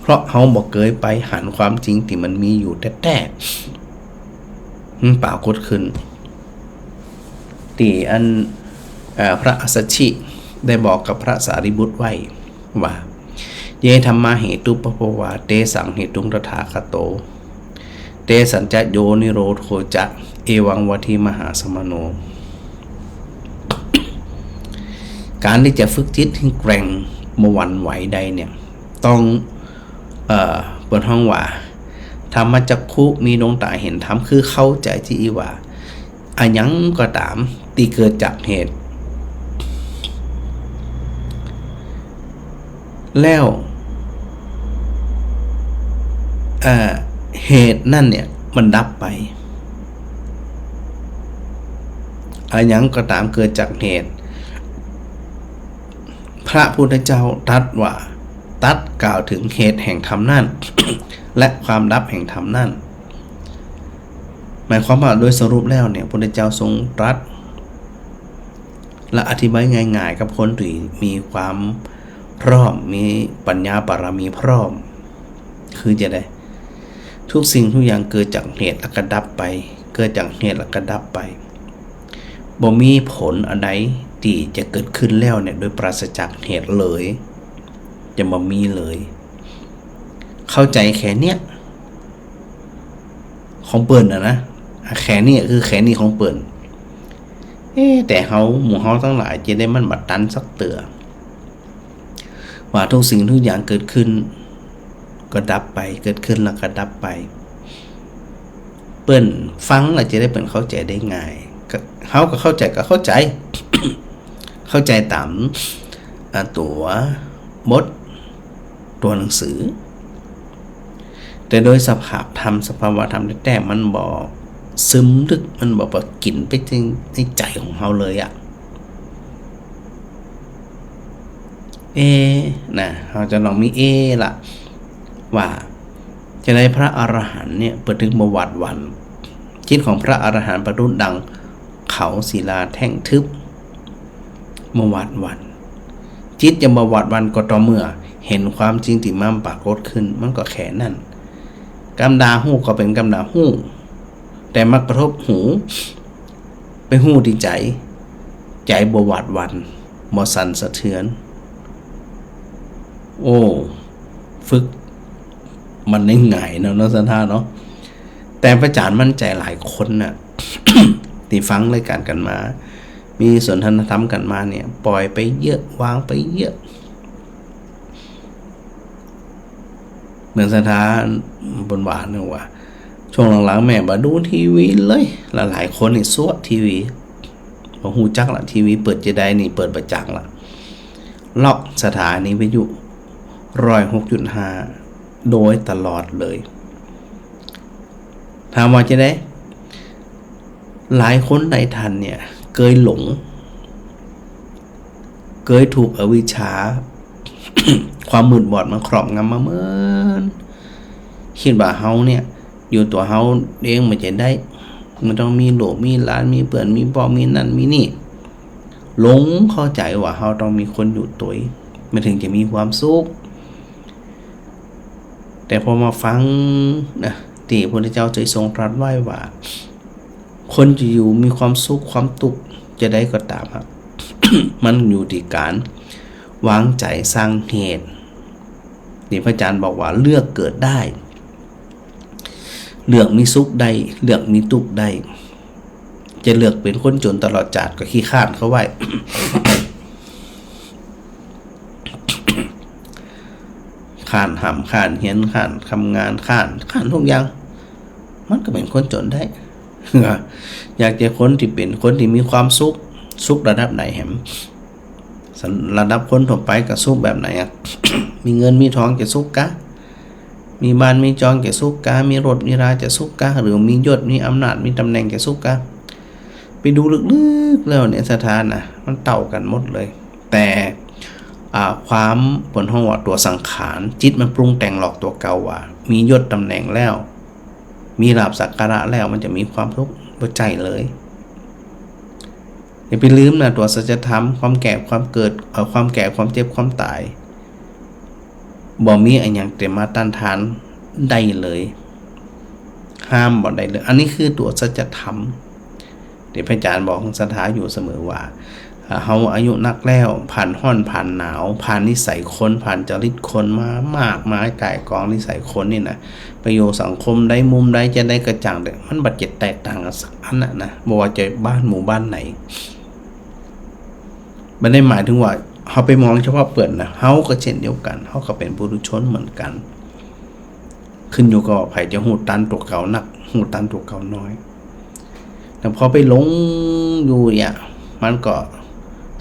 เพราะเฮาบ่เกยไปหันความจริงตี้มันมีอยู่แต๊ๆ มันปรากฏขึ้น ตี้อัน เอ่อ พระอัสสชิได้บอกกับพระสารีบุตรไว้ว่า เย ธัมมา เหตุปภวา เตสัง เหตุง ตถาคโต เตสัญจะ โย นิโรโธ จะ เอวัง วัตถิ มหาสมโน ก๋านตี้จะฝึกจิตหื้อแกร่งบ่หวั่นไหวได้เนี่ย ต้อง เอ่อ เปิ้นฮ้องว่า ธรรมจักขุ มีดวงต๋าหันธรรม คือเข้าใจ๋ตี้อี้ว่า อะหยังก็ต๋ามตี้เกิดจากเหตุ แล้ว เอ่อ เหตุนั้นเนี่ยมันดับไป อะหยังก็ต๋ามเกิดจากเหตุ พระพุทธเจ้าตรัสว่า ตรัสกล่าวเถิงเหตุแห่งธรรมนั้น และความดับแห่งธรรมนั้น หมายความว่าโดยสรุปแล้วเนี่ย พุทธเจ้าทรงตรัส และอธิบายง่ายๆ กับคนตี้มีความพร้อม มีปัญญาบารมีพร้อม คือจะใด ทุกสิ่งทุกอย่างเกิดจากเหตุแล้วก็ดับไป เกิดจากเหตุแล้วก็ดับไป บ่มีผลอันใดตี้จะเกิดขึ้นแล้วเนี่ย โดยปราศจากเหตุเลย จะบ่มีเลย เข้าใจ๋แค่เนี้ย ของเปิ้นน่ะนะ อ่ะ แค่นี้คือแค่นี้ของเปิ้น เอ๊ะ แต่เฮา หมู่เฮาตังหลายจะใดมันบ่ตันสักเตื้อ ว่าทุกสิ่งทุกอย่างเกิดขึ้นก็ดับไป เกิดขึ้นแล้วก็ดับไป เปิ้นฟังแล้วจะใดเปิ้นเข้าใจ๋ได้ง่าย ก็ เฮาก็เข้าใจ๋ก็เข้าใจ๋ เข้าใจ๋ต๋าม อ่า ตั๋วบท ตั๋วหนังสือ แต่โดยสภาพธรรม สภาวะธรรมแต๊ๆ มันบ่ซึมลึก มันบ่ บ่กิ๋นไปถึงในใจ๋ของเฮาเลยอะ เอ๊ะ นะ เฮาจะต้องมีเอ๊ะละ ว่าจะใดพระอรหันต์เนี่ย เปิ้นถึงบ่หวาดหวั่น จิตของพระอรหันต์ประดุจดังเขาศิลาแท่งทึบ บ่หวาดหวั่น จิตจะบ่หวาดหวั่นก็ต่อเมื่อเห็นความจริงตี้มันปรากฏขึ้น มันก็แค่นั้น กำดาฮู้ก็เป๋นกำดาฮู้ แต่มากระทบหู ไปฮู้ตี้ใจ๋ ใจ๋บ่หวาดหวั่น บ่สั่นสะเทือน โอ้ ฝึกมันได้ง่ายเนาะ เนาะ ศรัทธาเนาะ แต่พระอาจ๋ารย์มั่นใจ๋หลายคนน่ะ ตี้ฟังรายก๋านกั๋นมา มีสนทนาธรรมกั๋นมาเนี่ย ปล่อยไปเยอะ วางไปเยอะ เหมือนศรัทธาเปิ้นว่าเนี่ยว่า ช่วงหลังๆ แม่บ่ดูทีวีเลย หลายๆ คนนี่ซัวะทีวี บ่ฮู้จักละ ทีวีเปิดจะใดนี่ เปิดบ่จักละ ล็อกสถานีวิทยุ ร้อยหกจุดห้า โดยตลอดเลย ถามว่าจะใด หลายคนหลายท่านเนี่ย เกยหลง เกยถูกอวิชชา ความมืดบอดมันครอบงำมาเหมิน กึ๊ดว่าเฮาเนี่ย อยู่ตั๋วเฮาเองบ่ใจ๋ได้ มันต้องมีลูกมีหลาน มีเปื้อน มีป้อง มีนั่นมีนี่ หลงเข้าใจ๋ว่าเฮาต้องมีคนอยู่ตวย มันถึงจะมีความสุข แต่พอมาฟังนะ ตี้พระพุทธเจ้าได้ทรงตรัสไว้ว่า คนจะอยู่มีความสุขความตุ๊กข์จะใดก็ต๋ามอะ มันอยู่ตี้ก๋านวางใจ๋สร้างเหตุ ตี้พระอาจ๋ารย์บอกว่าเลือกเกิดได้ เลือกมีสุขได้ เลือกมีตุ๊กข์ได้ จะเลือกเป๋นคนจ๋นตลอดจาติก็ขี้คร้านเข้าไว้ คร้านฮ่ำ คร้านเฮียน คร้านทำงาน คร้าน คร้านทุกอย่าง มันก็เป๋นคนจ๋นได้ อยากจะคนตี้เป๋นคนตี้มีความสุข สุขระดับไหนแหม สำ ระดับคนทั่วไปก็สุขแบบไหนอะ มีเงินมีทองจะสุขกา มีบ้านมีจองจะสุขกา มีรถมีราจะสุขกา หรือมียศมีอำนาจมีต๋ำแหน่งจะสุขกา ไปดูลึกๆ แล้วเนี่ย ศรัทธานะ มันเต้ากั๋นหมดเลย แต่ อ่า ความ เปิ้นฮ้องว่าตั๋วสังขาร จิตมันปรุงแต่งหลอกตั๋วเก่าว่า มียศต๋ำแหน่งแล้ว มีลาภสักการะแล้ว มันจะมีความสุข บ่ใจ้เลย อย่าไปลืมนะ ตั๋วสัจธรรม ความแก่ ความเกิด เอ่อ ความแก่ ความเจ็บ ความต๋าย บ่มีอะหยังจะมาต้านทานได้เลย ห้ามบ่ได้เลย อันนี้คือตั๋วสัจธรรม ตี้พระอาจ๋ารย์บอกศรัทธาอยู่เสมอว่า อ่า เฮาอายุนักแล้ว ผ่านฮ้อน ผ่านหนาว ผ่านนิสัยคน ผ่านจริตคนมามากมายก่ายกอง นิสัยคนนี่นะ ไปอยู่สังคมใดมุมใดจะใดก็จ้างเต๊อะ มันบ่จะแตกต่างกั๋นสักอันน่ะนะ บ่ว่าจะบ้านหมู่บ้านไหน บ่ได้หมายถึงว่าเฮาไปมองเฉพาะเปิ้นนะ เฮาก็เช่นเดียวกั๋น เฮาก็เป๋นปุถุชนเหมือนกั๋น ขึ้นอยู่กับว่าใผจะฮู้ตันตั๋วเก่านัก ฮู้ตันตั๋วเก่าน้อย แต่พอไปหลงอยู่เนี่ย มันก็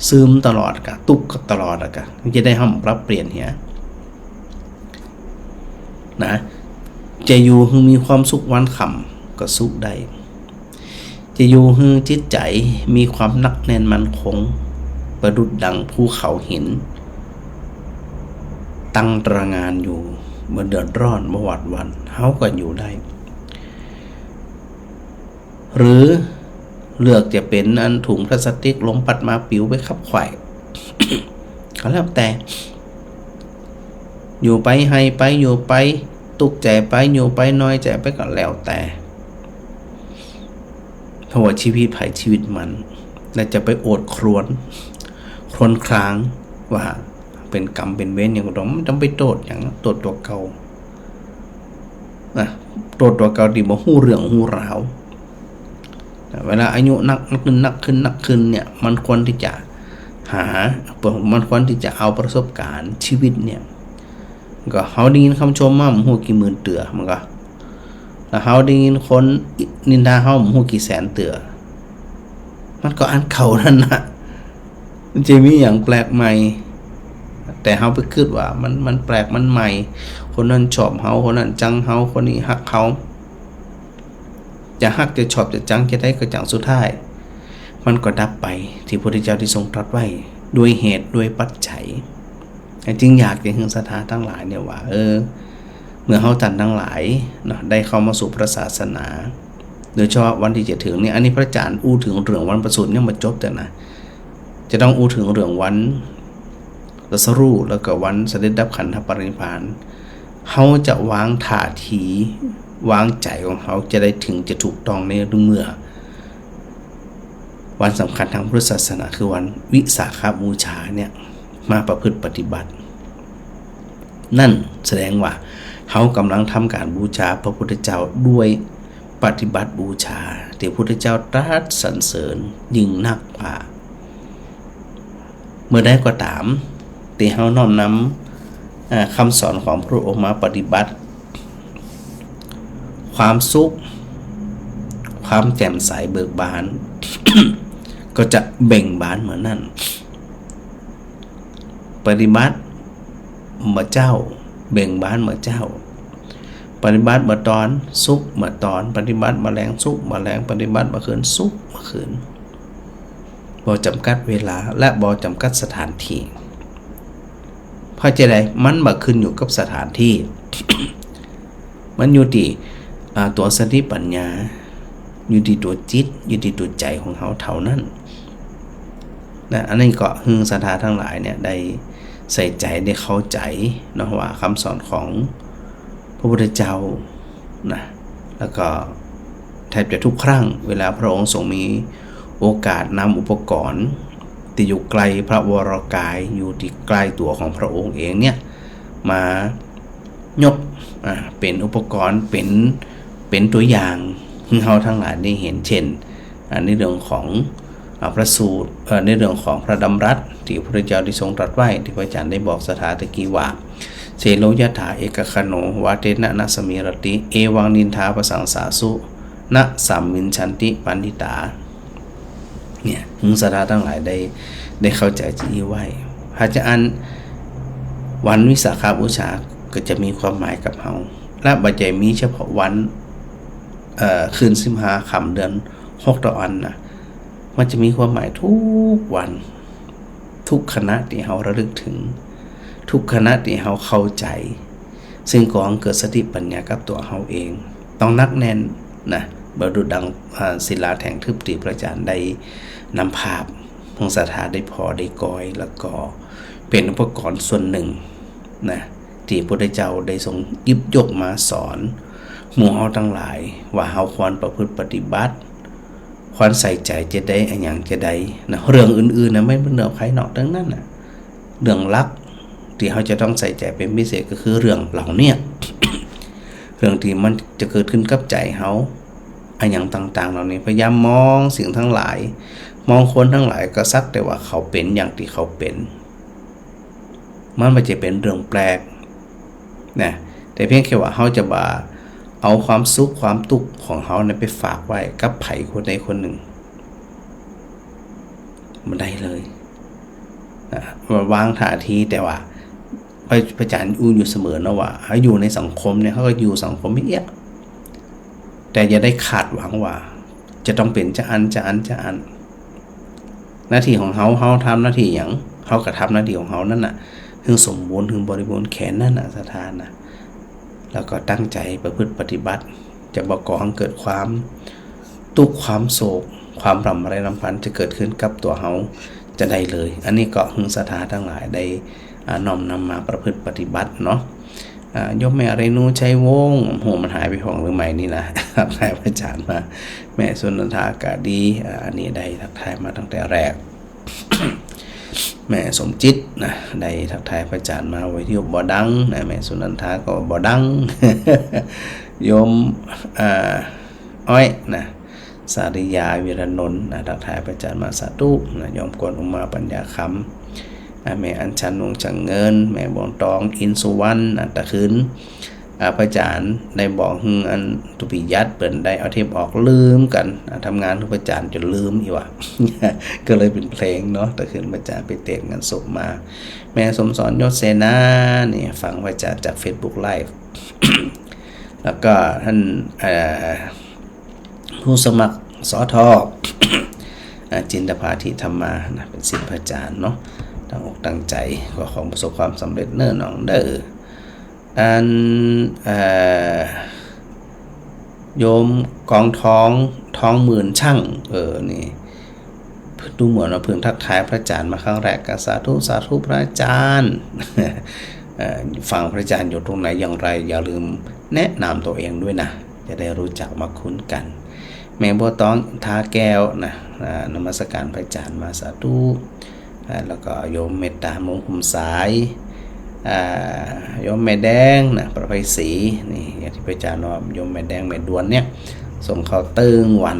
เสื่อมตลอดกะ ตุ๊กข์ก็ตลอดอะกะ มันจะได้ห้ามปรับเปลี่ยนเหีย นะ จะอยู่หื้อมีความสุขวันค่ำก็สุขได้ จะอยู่หื้อจิตใจ๋มีความหนักแน่นมั่นคง ประดุจดั่งภูเขาหิน ตั้งตระหง่านอยู่ บ่เดือดร้อน บ่หวาดหวั่น เฮาก็อยู่ได้ หรือเลือกจะเป๋นอันถุงพลาสติก ลมปัดมาปิวไปขับไขว่ ก็แล้วแต่ อยู่ไปไห้ไป อยู่ไปตุ๊กข์ใจ๋ไป อยู่ไปนอยใจ๋ไป ก็แล้วแต่ เพราะว่าชีวิตใผชีวิตมัน แล้วจะไปโอดครวญ ครวญครางว่าเป๋นกรรมเป๋นเวรหยังก็ต้อง บ่ต้องไปโต้ษหยัง โต้ษตั๋วเก่า นะ โต้ษตั๋วเก่าตี้บ่ฮู้เรื่องฮู้ราว นะ เวลาอายุนักขึ้น นักขึ้น นักขึ้นเนี่ย มันควรตี้จะหา มันควรตี้จะเอาประสบการณ์ชีวิตเนี่ย ก็เฮาได้ยินกำชมมาบ่ฮู้กี่หมื่นเตื้อ มันก็ แล้วเฮาได้ยินคนนินทาเฮาบ่ฮู้กี่แสนเตื้อ มันก็อันเก่านั่นน่ะ มันจะมีหยังแปลกใหม่ แต่เฮาไปกึ๊ดว่ามัน มันแปลก มันใหม่ คนนั้นชอบเฮา คนนั้นจังเฮา คนนี้ฮักเฮา จะฮักจะชอบจะจังจะใดก็จัง สุดท้ายมันก็ดับไป ตี้พระพุทธเจ้าได้ทรงตรัสไว้ ด้วยเหตุด้วยปัจจัย จึงอยากจะหื้อศรัทธาตังหลายเนี่ยว่า เออ เมื่อเฮาต้านตังหลายเนาะ ได้เข้ามาสู่พระศาสนา โดยเฉพาะวันตี้จะเถิงเนี่ย อันนี้พระอาจารย์อู้เถิงเรื่องวันประสูติยังบ่จบเตื้อนะ จะต้องอู้เถิงเรื่องวันตรัสรู้ แล้วก็วันเสด็จดับขันธปรินิพพาน เฮาจะวางท่าที วางใจ๋ของเฮาจะใดเถิงจะถูกต้องในเมื่อ วันสำคัญทางพุทธศาสนาคือวันวิสาขบูชาเนี่ย มาประพฤติปฏิบัติ นั่นแสดงว่าเฮากำลังทำก๋านบูชาพระพุทธเจ้าด้วยปฏิบัติบูชา ตี้พระพุทธเจ้าตรัสสรรเสริญยิ่งนักว่า เมื่อใดก็ต๋าม ตี้เฮาน้อมนำ อ่า กำสอนของพระองค์มาปฏิบัติ ความสุข ความแจ่มใสเบิกบาน ก็จะเบ่งบานเหมือนนั้น ปฏิบัติเมื่อเจ๊า เบ่งบานเมื่อเจ๊า ปฏิบัติเมื่อตอน สุขเมื่อตอน ปฏิบัติเมื่อแลง สุขเมื่อแลง ปฏิบัติเมื่อคืน สุขเมื่อคืน บ่จ๋ำกัดเวลาและบ่จ๋ำกัดสถานตี้ เพราะจะใด มันบ่ขึ้นอยู่กับสถานตี้ มันอยู่ตี้ อ่า ตั๋วสติปัญญา อยู่ตี้ตั๋วจิต อยู่ตี้ตั๋วใจ๋ของเฮาเต้านั้น นะ อันนี้ก็หื้อศรัทธาตังหลายเนี่ยได้ใส่ใจ๋ ได้เข้าใจ๋เนาะ ว่ากำสอนของพระพุทธเจ้านะ แล้วก็แทบจะทุกครั้งเวลาพระองค์ทรงมีโอกาสนำอุปกรณ์ตี้อยู่ใก้พระวรกาย อยู่ตี้ใก้ตั๋วของพระองค์เองเนี่ย มายก อ่า เป๋นอุปกรณ์ เป๋น เป๋นตั๋วอย่างหื้อเฮาตังหลายได้หัน เจ้น อ่า ในเรื่องของ อ่า พระสูตร เอ่อ ในเรื่องของพระดำรัสตี้พระพุทธเจ้าได้ทรงตรัสไว้ ตี้พระอาจารย์ได้บอกศรัทธาตะกี้ว่า เสโลยถาเอกคโณ วาเตนะนะสมีรติ เอวังนินทาปสังสาสุ นะสัมมิญชันติปัณฑิตา เนี่ย หื้อศรัทธาตังหลายได้ ได้เข้าใจ๋จะอี้ไว้ ถ้าจะอั้นวันวิสาขบูชาก็จะมีความหมายกับเฮา และบ่ใจ้มีเฉพาะวัน เอ่อ คืนสิบห้าค่ำเดือนหกเต้าอั้นนะ มันจะมีความหมายทุกวัน ทุกขณะตี้เฮาระลึกเถิง ทุกขณะตี้เฮาเข้าใจ๋ ซึ่งก่อหื้อเกิดสติปัญญากับตั๋วเฮาเอง ต้องหนักแน่นนะ ประดุจดัง อ่า ศิลาแท่งทึบตี้พระอาจารย์ได้นำภาพของศรัทธาได้ผ่อได้กอย แล้วก็เป๋นอุปกรณ์ส่วนนึ่งนะ ตี้พระพุทธเจ้าได้ทรงหยิบยกมาสอนหมู่เฮาตังหลาย ว่าเฮาควรประพฤติปฏิบัติ ควรใส่ใจ๋จะใด อะหยังจะใดนะ เรื่องอื่นๆ นะ มันเป๋นเรื่องภายนอกตังนั้นนะ เรื่องหลักตี้เฮาจะต้องใส่ใจ๋เป๋นพิเศษก็คือเรื่องเหล่าเนี้ย เรื่องตี้มันจะเกิดขึ้นกับใจ๋เฮา อะหยังต่างๆ เหล่านี้ พยายามมองสิ่งตังหลาย มองคนตังหลายก็สักแต่ว่าเขาเป๋นอย่างตี้เขาเป๋น มันบ่ใจ้เป๋นเรื่องแปลกนะ แต่เพียงแค่ว่าเฮาจะบ่าเอาความสุขความตุ๊กข์ของเฮาเนี่ยไปฝากไว้กับใผคนใดคนนึ่ง บ่ได้เลยนะ วางท่าที แต่ว่า เอ้ย พระอาจารย์อู้อยู่เสมอเนาะว่า เฮาอยู่ในสังคมเนี่ย เฮาก็อยู่สังคมเอี้ย แต่อย่าได้คาดหวังว่า จะต้องเป๋นจาอั้น จาอั้น จาอั้น หน้าตี้ของเฮา เฮาทำหน้าตี้หยัง เฮาก็ทำหน้าตี้ของเฮานั้นน่ะ หื้อสมบูรณ์ หื้อบริบูรณ์แค่นั้นน่ะ ศรัทธานะ แล้วก็ตั้งใจ๋ประพฤติปฏิบัติ จะบ่ก่อหื้อเกิดความตุ๊กข์ ความโศก ความร่ำไรรำพันจะเกิดขึ้นกับตั๋วเฮาจะได้เลย อันนี้ก็หื้อศรัทธาตังหลายได้ อ่า น้อมนำมาประพฤติปฏิบัติเนาะ อ่า โยมแม่เรนู ชัยวงศ์ โอ้โห มันหายไปพ่องหรือไม่นี่นะ ทักทายพระอาจารย์มา แม่สุนันทาก็ดี อ่า อันนี้ได้ทักทายมาตั้งแต่แรก แม่สมจิตนะ ได้ทักทายพระอาจารย์มา วิทยุบ่ดังนะ แม่สุนันทาก็บ่ดัง โยม อ่า อ้อยนะ สาริยา วีรนนท์นะ ทักทายพระอาจารย์มา สาธุนะ โยมกวนอุมา ปัญญาคำ อ่า แม่อัญชัน วงศ์จังเงิน แม่บัวตอง อินสุวรรณนะ ตะคืน อ่า พระอาจารย์ได้บอกหื้ออันตุปิยัตเปิ้นได้เอาเทปออกลืมกั๋น อ่า ทำงานหื้อพระอาจารย์จ๋นลืมอี้หว่า ก็เลยเป๋นเพลงเนาะ ตะคืนพระอาจารย์ไปเตศงานศพมา แม่สมสร ยศเสนา นี่ฟังพระอาจารย์จากเฟซบุ๊กไลฟ์ แล้วก็ท่าน เอ่อ ผู้สมัคร สท อ่า จินตภา ทิธรรมานะ เป๋นศิษย์พระอาจารย์เนาะ ตั้งอกตั้งใจ๋ ก็ขอประสบความสำเร็จเน้อน้องเด้อ อัน เอ่อ โยมกองทอง ทองหมื่นช่าง เออ นี่ ดูเหมือนว่าเพิ่งทักทายพระอาจารย์มาครั้งแรก ก็สาธุ สาธุพระอาจารย์ เอ่อ ฟังพระอาจารย์อยู่ตรงไหนอย่างไร อย่าลืมแนะนำตัวเองด้วยนะ จะได้รู้จักมาคุ้นกัน แม่บัวตอง ทาแก้วนะ อ่า นมัสการพระอาจารย์มา สาธุ อ่า แล้วก็โยมเมตตา มงคลสาย อ่า โยมแม่แดงนะ ประไพศรี นี่ อย่างตี้พระอาจารย์ว่า โยมแม่แดง แม่ดวนเนี่ย ส่งข้าวตึงวัน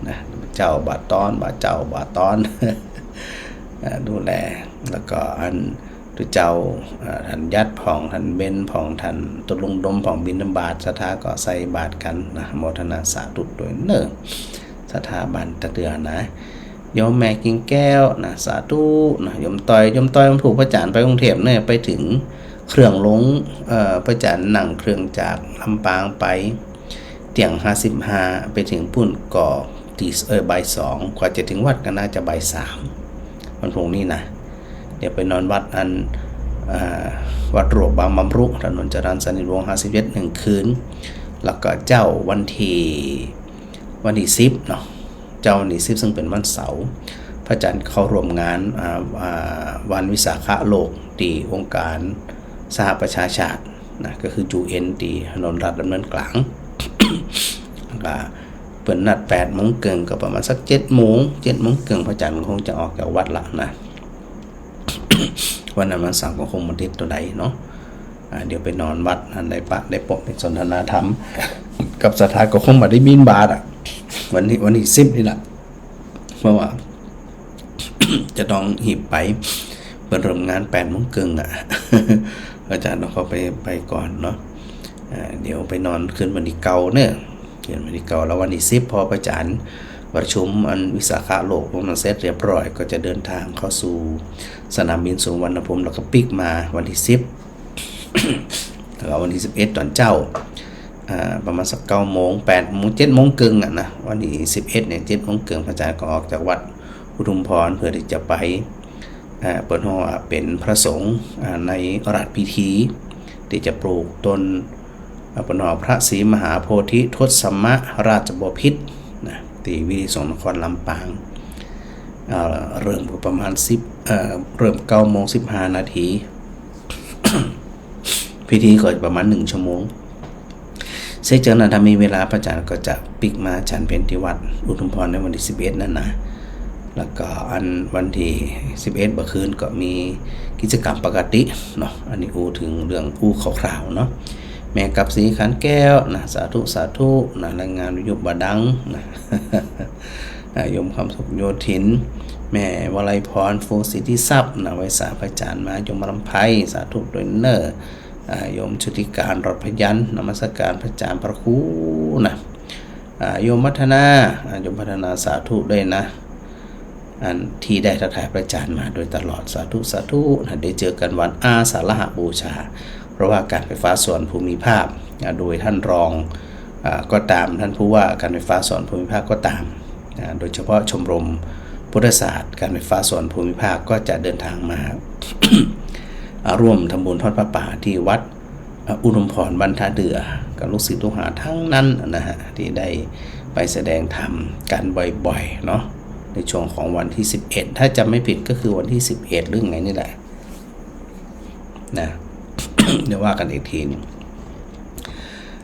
นะ เจ้าบ่าตอน บ่าเจ้าบ่าตอน อ่า ดูแล แล้วก็อัน ตุ๊เจ้า อ่า ท่านยัดพ่อง ท่านเบญพ่อง ท่านตุ๊ลุงดมพ่อง บิณฑบาต ศรัทธาก็ใส่บาตรกั๋นนะ โมทนาสาธุด้วยเน้อ ศรัทธาบ้านตะเดือนะ โยมแม่กิ่งแก้วนะ สาธุนะ โยมต้อย โยมต้อยมันถูกพระอาจารย์ไปกรุงเทพฯเนี่ย ไปถึงเครื่องลง เอ่อ พระอาจารย์นั่งเครื่องจากลำปางไป เตี้ยงห้าสิบห้า ไปถึงปู๊นก็ตี เอ่อ บ่ายสอง กว่าจะถึงวัดก็น่าจะบ่ายสาม วันพรุ่งนี้นะ เดี๋ยวไปนอนวัดอัน อ่า วัดหลวงบางบำรุ ถนนจรัญสนิทวงศ์ ห้าสิบเจ็ด หนึ่งคืน แล้วก็เจ๊าวันตี้ วันตี้สิบเนาะ เจ๊าวันตี้สิบ ซึ่งเป๋นวันเสาร์ พระอาจารย์เข้าร่วมงาน อ่า อ่า วันวิสาขะโลกตี้องค์การสหประชาชาตินะ ก็คือ ยูเอ็น ตี้ถนนราชดำเนินกลาง แล้วก็เปิ้นนัดแปดโมงเกิ่ง ก็ประมาณสักเจ็ดโมง เจ็ดโมงเกิ่ง พระอาจารย์คงจะออกจากวัดละนะ วันนั้นวันเสาร์ก็คงบ่ติดตั๋วใดเนาะ อ่า เดี๋ยวไปนอนวัดอันได้ปะ ได้ปะ ไปสนทนาธรรม กับศรัทธาก็คงบ่ได้บิณฑบาตอ่ะ วันนี้ วันตี้สิบนี่แหละ เพราะว่า จะต้องหีบไป เปิ้นเริ่มงานแปดโมงเกิ่งอ่ะ อาจารย์ต้องเข้าไป ไปก่อนเนาะ อ่า เดี๋ยวไปนอนคืนวันตี้เก้าเนอะ คืนวันตี้เก้า แล้ววันตี้สิบ พอพระอาจารย์ประชุมอันวิสาขะโลกพวกนั้นเสร็จเรียบร้อย ก็จะเดินทางเข้าสู่สนามบินสุวรรณภูมิ แล้วก็ปิ๊กมาวันตี้สิบ แล้ววันตี้สิบเอ็ดต๋อนเจ๊า อ่า ประมาณสักเก้าโมง แปดโมง เจ็ดโมงเกิ่งอ่ะนะ วันตี้สิบเอ็ดเนี่ย เจ็ดโมงเกิ่ง พระอาจารย์ก็ออกจากวัดอุทุมพร เพื่อตี้จะไป อ่า เปิ้นฮ้องว่าเป๋นพระสงฆ์ อ่า ในราชพิธี ตี้จะปลูกต้น อ่า เปิ้นฮ้องว่าพระศรีมหาโพธิทศมราชบพิตรนะ ตี้วิทยาลัยสงฆ์นครลำปาง อ่า เริ่มก็ประมาณสิบ เอ่อ เริ่มเก้าโมงสิบห้านาที พิธีก็ประมาณหนึ่งชั่วโมง เสร็จจากนั้นถ้ามีเวลาพระอาจารย์ก็จะปิ๊กมาฉันเพลตี้วัดอุทุมพรในวันตี้สิบเอ็ดนั่นนะ แล้วก็อันวันตี้สิบเอ็ดบ่าคืนก็มีกิจกรรมปกติเนาะ อันนี้อู้เถิงเรื่องอู้คร่าวๆเนาะ แม่กาบศรีขันแก้วนะ สาธุ สาธุนะ รายงานวิทยุบ่ดังนะ อ่า โยมคำสุขโยธิน แม่วลัยพร ฟูสิทธิทรัพย์นะ ไหว้สาพระอาจารย์มา โยมรำไพ สาธุด้วยเน้อ อ่า โยมชุติการ รอดพยัญชนะ นมัสการพระอาจารย์พระครูนะ อ่า โยมวัฒนา อ่า โยมวัฒนา สาธุด้วยนะ อันตี้ได้ทักทายพระอาจารย์มาโดยตลอด สาธุ สาธุนะ ได้เจอกั๋นวันอาสาฬหบูชา เพราะว่าการไฟฟ้าส่วนภูมิภาค อ่า โดยท่านรอง อ่า ก็ต๋าม ท่านผู้ว่าการไฟฟ้าส่วนภูมิภาคก็ต๋าม อ่า โดยเฉพาะชมรมพุทธศาสตร์การไฟฟ้าส่วนภูมิภาคก็จะเดินทางมา อ่า ร่วมทำบุญทอดผ้าป่าตี้วัด อ่า อุดมพรบ้านท่าเดือ กับลูกศิษย์ลูกหาตังนั้นนะฮะ ตี้ได้ไปแสดงธรรมกั๋นบ่อยๆ เนาะ ในช่วงของวันตี้สิบเอ็ด ถ้าจ๋ำไม่ผิดก็คือวันตี้สิบเอ็ด หรือไงนี่แหละ นะ เดี๋ยวว่ากั๋นอีกทีนึ่ง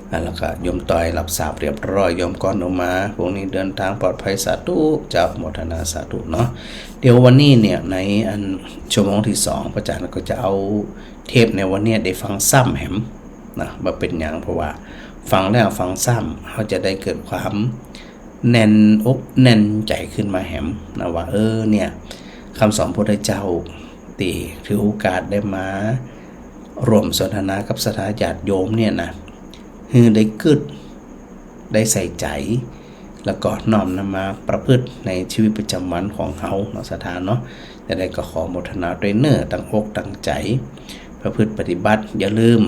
อ่ะ แล้วก็โยมต๋อยหลับสาบเรียบร้อย โยมก้อนอุมา พรุ่งนี้เดินทางปลอดภัย สาธุเจ้า โมทนาสาธุเนาะ เดี๋ยววันนี้เนี่ย ในอันชั่วโมงตี้สอง พระอาจารย์ก็จะเอาเทปในวันเนี้ยได้ฟังซ้ำแหมนะ บ่าเป๋นหยัง เพราะว่าฟังแล้วฟังซ้ำ เฮาจะได้เกิดความแน่นอกแน่นใจ๋ขึ้นมาแหมนะ ว่า เออ เนี่ย กำสอนพระพุทธเจ้า ตี้ถือโอกาสได้มาร่วมสนทนากับศรัทธาญาติโยมเนี่ยนะ หื้อได้กึ๊ด ได้ใส่ใจ๋ แล้วก็น้อมนำมาประพฤติในชีวิตประจำวันของเฮาเนาะ ศรัทธาเนาะ จะได้ก็ขอโมทนาตวยเน่อ ตั้งอกตั้งใจ๋ ประพฤติปฏิบัติ อย่าลืม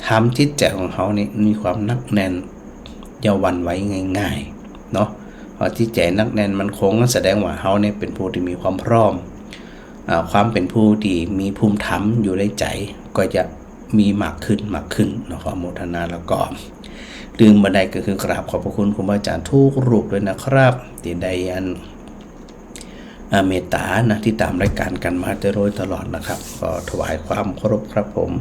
ทำจิตใจ๋ของเฮานี่มีความหนักแน่น อย่าหวั่นไหวง่ายๆ เนาะ พอจิตใจ๋หนักแน่นมั่นคง ก็แสดงว่าเฮาเนี่ยเป๋นผู้ตี้มีความพร้อม อ่า ความเป๋นผู้ตี้มีภูมิธรรมอยู่ในใจ๋ ก็จะมีมากขึ้น มากขึ้นเนาะ ขอโมทนา แล้วก็ลืมบ่ได้ก็คือกราบขอบพระคุณครูบาอาจารย์ทุกรูปด้วยนะครับ ตี้ได้อัน อ่า เมตต๋านะ ติดต๋ามรายก๋านกั๋นมาโดยตลอดนะครับ ก็ถวายความเคารพครับผม